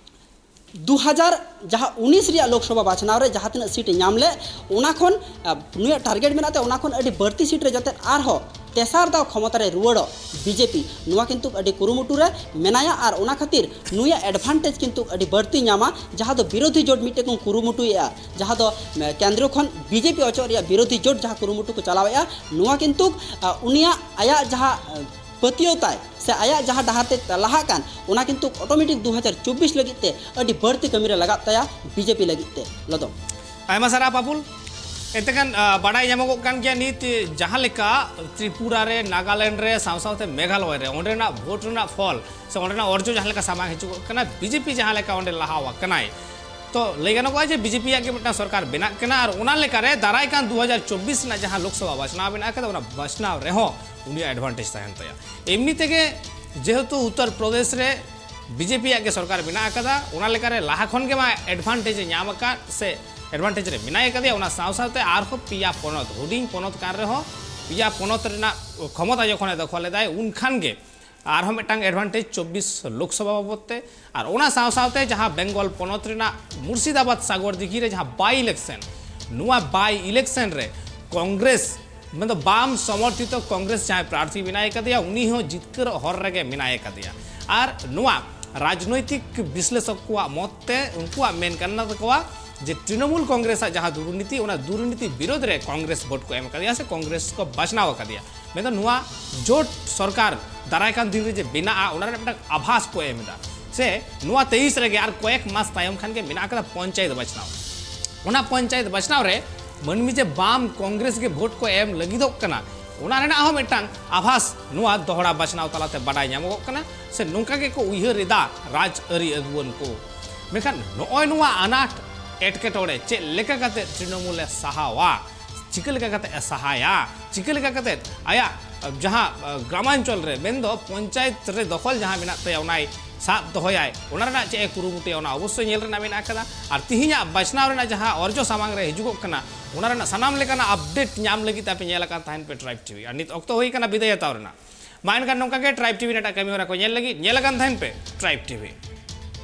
ᱫᱩ ᱦᱟᱡᱟᱨ ᱡᱟᱦᱟᱸ ᱩᱱᱤᱥ ᱨᱮᱭᱟᱜ ᱞᱳᱠᱥᱚᱵᱷᱟ ᱵᱟᱪᱷᱱᱟᱣ ᱨᱮ ᱡᱟᱦᱟᱸ ᱛᱤᱱᱟᱹᱜ ᱥᱤᱴ ᱮ ᱧᱟᱢ ᱞᱮᱫ, ᱚᱱᱟ ᱠᱷᱚᱱ ᱟᱸ, ᱱᱩᱭᱟᱜ ᱴᱟᱨᱜᱮᱴ ᱢᱮᱱᱟᱜ ᱛᱟᱭᱟ, ᱚᱱᱟ ᱠᱷᱚᱱ ᱟᱹᱰᱤ ᱵᱟᱹᱲᱛᱤ ᱥᱤᱴ ᱨᱮ ᱡᱟᱛᱮ ᱟᱨᱦᱚᱸ ᱛᱮᱥᱟᱨ ᱫᱷᱟᱣ ᱠᱷᱚᱢᱚᱛᱟ ᱨᱮ ᱨᱩᱣᱟᱹᱲᱚᱜ ᱵᱤᱡᱮᱯᱤ, ᱱᱚᱣᱟ ᱠᱤᱱᱛᱩ ᱟᱹᱰᱤ ᱠᱩᱨᱩᱢᱩᱴᱩ ᱨᱮ ᱢᱮᱱᱟᱭᱟ᱾ ᱟᱨ ᱚᱱᱟ ᱠᱷᱟᱹᱛᱤᱨ ᱱᱩᱭᱟᱜ ᱮᱰᱵᱷᱟᱱᱴᱮᱡᱽ ᱠᱤᱱᱛᱩ ᱟᱹᱰᱤ ᱵᱟᱹᱲᱛᱤ ᱧᱟᱢᱟ, ᱡᱟᱦᱟᱸ ᱫᱚ ᱵᱤᱨᱳᱫᱷᱤ ᱡᱳᱴ ᱢᱤᱫᱴᱮᱱ ᱠᱚ ᱠᱩᱨᱩᱢᱩᱴᱩᱭᱮᱫᱼᱟ, ᱡᱟᱦᱟᱸ ᱫᱚ ᱠᱮᱱᱫᱨᱚ ᱠᱷᱚᱱ ᱵᱤᱡᱮᱯᱤ ᱚᱪᱚᱜ ᱨᱮᱭᱟᱜ ᱵᱤᱨᱳᱫᱷᱤ ᱡᱳᱴ ᱡᱟᱦᱟᱸ ᱠᱩᱨᱩᱢᱩᱴᱩ ᱠᱚ ᱪᱟᱞᱟᱣᱮᱫᱼᱟ, ᱱᱚᱣᱟ ᱠᱤᱱᱛᱩ ᱟᱸ, ᱩᱱᱤᱭᱟᱜ ᱟᱭᱟᱜ ᱡᱟᱦᱟᱸ ᱟᱸ, ᱯᱟᱹᱛᱭᱟᱹᱣ ᱛᱟᱭ ᱥᱮ ᱟᱭᱟᱜ ᱡᱟᱦᱟᱸ ᱰᱟᱦᱟᱨ ᱛᱮ ᱞᱟᱦᱟᱜ ᱠᱟᱱ, ᱚᱱᱟ ᱠᱤᱱᱛᱩ ᱚᱴᱳᱢᱮᱴᱤᱠ ᱫᱩ ᱦᱟᱡᱟᱨ ᱪᱚᱵᱵᱤᱥ ᱞᱟᱹᱜᱤᱫ ᱛᱮ ᱟᱹᱰᱤ ᱵᱟᱹᱲᱛᱤ ᱠᱟᱹᱢᱤ ᱨᱮ ᱞᱟᱜᱟᱜ ᱛᱟᱭᱟ ᱵᱤᱡᱮᱯᱤ ᱞᱟᱹᱜᱤᱫ ᱛᱮ᱾ ᱞᱚᱫᱚᱢ᱾ ᱟᱭᱢᱟ ᱥᱟᱨᱦᱟᱣ ᱯᱟᱯᱩᱞ᱾ ᱮᱱᱛᱮᱠᱷᱟᱱ, ᱟᱸ, ᱵᱟᱰᱟᱭ ᱧᱟᱢᱚᱜᱚᱜ ᱠᱟᱱ ᱜᱮᱭᱟ, ᱱᱤᱛ ᱡᱟᱦᱟᱸ ᱞᱮᱠᱟ ᱛᱨᱤᱯᱩᱨᱟ ᱨᱮ, ᱱᱟᱜᱟᱞᱮᱱᱰ ᱨᱮ, ᱥᱟᱶ ᱥᱟᱶᱛᱮ ᱢᱮᱜᱷᱟᱞᱚᱭ ᱨᱮ ᱚᱸᱰᱮᱱᱟᱜ ᱵᱷᱳᱴ ᱨᱮᱱᱟᱜ ᱯᱷᱚᱞ ᱥᱮ ᱚᱸᱰᱮᱱᱟᱜ ᱚᱨᱡᱚ ᱡᱟᱦᱟᱸ ᱞᱮᱠᱟ ᱥᱟᱢᱟᱝ ᱦᱤᱡᱩᱜᱚᱜ ᱠᱟᱱᱟ, ᱵᱤᱡᱮᱯᱤ ᱡᱟᱦᱟᱸ ᱞᱮᱠᱟ ᱚᱸᱰᱮ ᱞᱟᱦᱟᱣ ᱟᱠᱟᱱᱟᱭ, ᱛᱚ ᱞᱟᱹᱭ ᱜᱟᱱᱚᱜᱚᱜᱼᱟ ᱡᱮ ᱵᱤᱡᱮᱯᱤᱭᱟᱜ ᱜᱮ ᱢᱤᱫᱴᱟᱝ ᱥᱚᱨᱠᱟᱨ ᱵᱮᱱᱟᱜ ᱠᱟᱱᱟ᱾ ᱟᱨ ᱚᱱᱟ ᱞᱮᱠᱟᱨᱮ ᱫᱟᱨᱟᱭ ᱠᱟᱱ ᱫᱩ ᱦᱟᱡᱟᱨ ᱪᱚᱵᱵᱤᱥ ᱨᱮᱱᱟᱜ ᱡᱟᱦᱟᱸ ᱞᱳᱠᱥᱚᱵᱷᱟ ᱵᱟᱪᱷᱱᱟᱣ ᱢᱮᱱᱟᱜ ᱟᱠᱟᱫᱟ, ᱚᱱᱟ ᱵᱟᱪᱷᱱᱟᱣ ᱨᱮᱦᱚᱸ ᱩᱱᱤᱭᱟᱜ ᱮᱰᱵᱷᱟᱱᱴᱮᱡᱽ ᱛᱟᱦᱮᱱ ᱛᱟᱭᱟ᱾ ᱮᱢᱱᱤ ᱛᱮᱜᱮ ᱡᱮᱦᱮᱛᱩ ᱩᱛᱛᱚᱨ ᱯᱨᱚᱫᱮᱥ ᱨᱮ ᱵᱤᱡᱮᱯᱤᱭᱟᱜ ᱜᱮ ᱥᱚᱨᱠᱟᱨ ᱢᱮᱱᱟᱜ ᱟᱠᱟᱫᱟ, ᱚᱱᱟ ᱞᱮᱠᱟᱨᱮ ᱞᱟᱦᱟ ᱠᱷᱚᱱ ᱜᱮ ᱢᱟ ᱮᱰᱵᱷᱟᱱᱴᱮᱡᱽ ᱮ ᱧᱟᱢ ᱟᱠᱟᱫ ᱥᱮ ᱮᱰᱵᱷᱟᱱᱴᱮᱡᱽ ᱨᱮ ᱢᱮᱱᱟᱭ ᱟᱠᱟᱫᱮᱭᱟ᱾ ᱚᱱᱟ ᱥᱟᱶ ᱥᱟᱶᱛᱮ ᱟᱨᱦᱚᱸ ᱯᱮᱭᱟ ᱯᱚᱱᱚᱛ, ᱦᱩᱰᱤᱧ ᱯᱚᱱᱚᱛ ᱠᱟᱱ ᱨᱮᱦᱚᱸ ᱯᱮᱭᱟ ᱯᱚᱱᱚᱛ ᱨᱮᱱᱟᱜ ᱠᱷᱚᱢᱚᱛᱟ ᱡᱚᱠᱷᱚᱱᱮ ᱫᱚᱠᱷᱚᱞ ᱮᱫᱟᱭ, ᱩᱱ ᱠᱷᱟᱱ ᱜᱮ ᱟᱨᱦᱚᱸ ᱢᱤᱫᱴᱟᱝ ᱮᱰᱵᱷᱟᱱᱴᱮᱡᱽ ᱪᱚᱵᱵᱤᱥ ᱞᱳᱠᱥᱚᱵᱷᱟ ᱵᱟᱵᱚᱫ ᱛᱮ᱾ ᱟᱨ ᱚᱱᱟ ᱥᱟᱶ ᱥᱟᱶᱛᱮ ᱡᱟᱦᱟᱸ ᱵᱮᱝᱜᱚᱞ ᱯᱚᱱᱚᱛ ᱨᱮᱱᱟᱜ ᱢᱩᱨᱥᱤᱫᱟᱵᱟᱫᱽ ᱥᱟᱜᱚᱨ ᱫᱤᱜᱷᱤ ᱨᱮ ᱡᱟᱦᱟᱸ ᱵᱟᱭ ᱤᱞᱮᱠᱥᱚᱱ, ᱱᱚᱣᱟ ᱵᱟᱭ ᱤᱞᱮᱠᱥᱚᱱ ᱨᱮ ᱠᱚᱝᱜᱨᱮᱥ, ᱢᱮᱱᱫᱚ ᱵᱟᱢ ᱥᱚᱢᱚᱨᱛᱷᱤᱛᱚ ᱠᱚᱝᱜᱨᱮᱥ ᱡᱟᱦᱟᱸᱭ ᱯᱨᱟᱨᱛᱷᱤ ᱢᱮᱱᱟᱭ ᱠᱟᱫᱮᱭᱟ, ᱩᱱᱤ ᱦᱚᱸ ᱡᱤᱛᱠᱟᱹᱨᱚᱜ ᱦᱚᱨ ᱨᱮᱜᱮ ᱢᱮᱱᱟᱭ ᱠᱟᱫᱮᱭᱟ᱾ ᱟᱨ ᱱᱚᱣᱟ ᱨᱟᱡᱽᱱᱳᱭᱛᱤᱠ ᱵᱤᱥᱞᱮᱥᱚᱠ ᱠᱚᱣᱟᱜ ᱢᱚᱛ ᱛᱮ, ᱩᱱᱠᱩᱣᱟᱜ ᱢᱮᱱ ᱠᱟᱱ ᱛᱟᱠᱚᱣᱟ ᱡᱮ ᱛᱨᱤᱱᱚᱢᱩᱞ ᱠᱚᱝᱜᱨᱮᱥᱟᱜ ᱡᱟᱦᱟᱸ ᱫᱩᱨᱱᱤᱛᱤ, ᱚᱱᱟ ᱫᱩᱨᱱᱤᱛᱤ ᱵᱤᱨᱳᱫᱷ ᱨᱮ ᱠᱚᱝᱜᱨᱮᱥ ᱵᱷᱳᱴ ᱠᱚ ᱮᱢ ᱠᱟᱫᱮᱭᱟ ᱥᱮ ᱠᱚᱝᱜᱨᱮᱥ ᱠᱚ ᱵᱟᱪᱷᱱᱟᱣ ᱟᱠᱟᱫᱮᱭᱟ᱾ ᱢᱮᱱᱫᱚ ᱱᱚᱣᱟ ᱡᱳᱴ ᱥᱚᱨᱠᱟᱨ ᱫᱟᱨᱟᱭ ᱠᱟᱱ ᱫᱤᱱ ᱨᱮ ᱡᱮ ᱵᱮᱱᱟᱜᱼᱟ, ᱚᱱᱟ ᱨᱮᱱᱟᱜ ᱢᱤᱫᱴᱟᱝ ᱟᱵᱷᱟᱥ ᱠᱚ ᱮᱢ ᱮᱫᱟ᱾ ᱥᱮ ᱱᱚᱣᱟ ᱛᱮᱭᱤᱥ ᱨᱮᱜᱮ ᱟᱨ ᱠᱚᱭᱮᱠ ᱢᱟᱥ ᱛᱟᱭᱚᱢ ᱠᱷᱟᱱ ᱜᱮ ᱢᱮᱱᱟᱜ ᱟᱠᱟᱫᱟ ᱯᱚᱧᱪᱟᱭᱮᱛ ᱵᱟᱪᱷᱱᱟᱣ᱾ ᱚᱱᱟ ᱯᱚᱧᱪᱟᱭᱮᱛ ᱵᱟᱪᱷᱱᱟᱣ ᱨᱮ ᱢᱟᱹᱱᱢᱤ ᱡᱮ ᱵᱟᱢ ᱠᱚᱝᱜᱨᱮᱥ ᱜᱮ ᱵᱷᱳᱴ ᱠᱚ ᱮᱢ ᱞᱟᱹᱜᱤᱫᱚᱜ ᱠᱟᱱᱟ, ᱚᱱᱟ ᱨᱮᱱᱟᱜ ᱦᱚᱸ ᱢᱤᱫᱴᱟᱝ ᱟᱵᱷᱟᱥ ᱱᱚᱣᱟ ᱫᱚᱦᱲᱟ ᱵᱟᱪᱷᱱᱟᱣ ᱛᱟᱞᱟᱛᱮ ᱵᱟᱰᱟᱭ ᱧᱟᱢᱚᱜᱚᱜ ᱠᱟᱱᱟ᱾ ᱥᱮ ᱱᱚᱝᱠᱟ ᱜᱮᱠᱚ ᱩᱭᱦᱟᱹᱨ ᱮᱫᱟ ᱨᱟᱡᱽ ᱟᱹᱨᱤ ᱟᱹᱜᱩᱣᱟᱹᱱ ᱠᱚ᱾ ᱢᱮᱱᱠᱷᱟᱱ ᱱᱚᱜᱼᱚᱭ ᱱᱚᱣᱟ ᱟᱱᱟᱴ ᱮᱴᱠᱮᱴᱚᱬᱮ ᱪᱮᱫ ᱞᱮᱠᱟ ᱠᱟᱛᱮ ᱛᱨᱤᱱᱚᱢᱩᱞᱮ ᱥᱟᱦᱟᱣᱟ, ᱪᱤᱠᱟᱹ ᱞᱮᱠᱟ ᱠᱟᱛᱮ ᱮ ᱥᱟᱦᱟᱭᱟ, ᱪᱤᱠᱟᱹ ᱞᱮᱠᱟ ᱠᱟᱛᱮ ᱟᱭᱟᱜ ᱡᱟᱦᱟᱸ, ᱟᱸ, ᱜᱨᱟᱢᱟᱧᱪᱚᱞ ᱨᱮ ᱢᱮᱱᱫᱚ ᱯᱚᱧᱪᱟᱭᱮᱛ ᱨᱮ ᱫᱚᱠᱷᱚᱞ ᱡᱟᱦᱟᱸ ᱢᱮᱱᱟᱜ ᱛᱟᱭᱟ, ᱚᱱᱟᱭ ᱥᱟᱵ ᱫᱚᱦᱚᱭᱟᱭ, ᱚᱱᱟ ᱨᱮᱱᱟᱜ ᱪᱮᱫ ᱮ ᱠᱩᱨᱩᱢᱩᱴᱩᱭᱟ, ᱚᱱᱟ ᱚᱵᱚᱥᱥᱳᱭ ᱧᱮᱞ ᱨᱮᱱᱟᱜ ᱢᱮᱱᱟᱜ ᱟᱠᱟᱫᱟ᱾ ᱟᱨ ᱛᱤᱦᱤᱧᱟᱜ ᱵᱟᱪᱷᱱᱟᱣ ᱨᱮᱱᱟᱜ ᱡᱟᱦᱟᱸ ᱚᱨᱡᱚ ᱥᱟᱢᱟᱝ ᱨᱮ ᱦᱤᱡᱩᱜᱚᱜ ᱠᱟᱱᱟ, ᱚᱱᱟ ᱨᱮᱱᱟᱜ ᱥᱟᱱᱟᱢ ᱞᱮᱠᱟᱱᱟᱜ ᱟᱯᱰᱮᱴ ᱧᱟᱢ ᱞᱟᱹᱜᱤᱫ ᱛᱮ ᱟᱯᱮ ᱧᱮᱞ ᱟᱠᱟᱱ ᱛᱟᱦᱮᱱ ᱯᱮ ᱴᱨᱟᱭᱤᱵᱽ ᱴᱤᱵᱷᱤ᱾ ᱟᱨ ᱱᱤᱛ ᱚᱠᱛᱚ ᱦᱩᱭ ᱟᱠᱟᱱᱟ ᱵᱤᱫᱟᱹᱭ ᱦᱟᱛᱟᱣ ᱨᱮᱱᱟᱜ᱾ ᱢᱟ ᱮᱱᱠᱷᱟᱱ ᱱᱚᱝᱠᱟ ᱜᱮ ᱴᱨᱟᱭᱤᱵᱽ ᱴᱤᱵᱷᱤ ᱨᱮᱱᱟᱜ ᱠᱟᱹᱢᱤ ᱦᱚᱨᱟ ᱠᱚ ᱧᱮᱞ ᱞᱟᱹᱜᱤᱫ ᱧᱮᱞ ᱟᱠᱟᱱ ᱛᱟᱦᱮᱱ ᱯᱮ ᱴᱨᱟᱭᱤᱵᱽ ᱴᱤᱵᱷᱤ᱾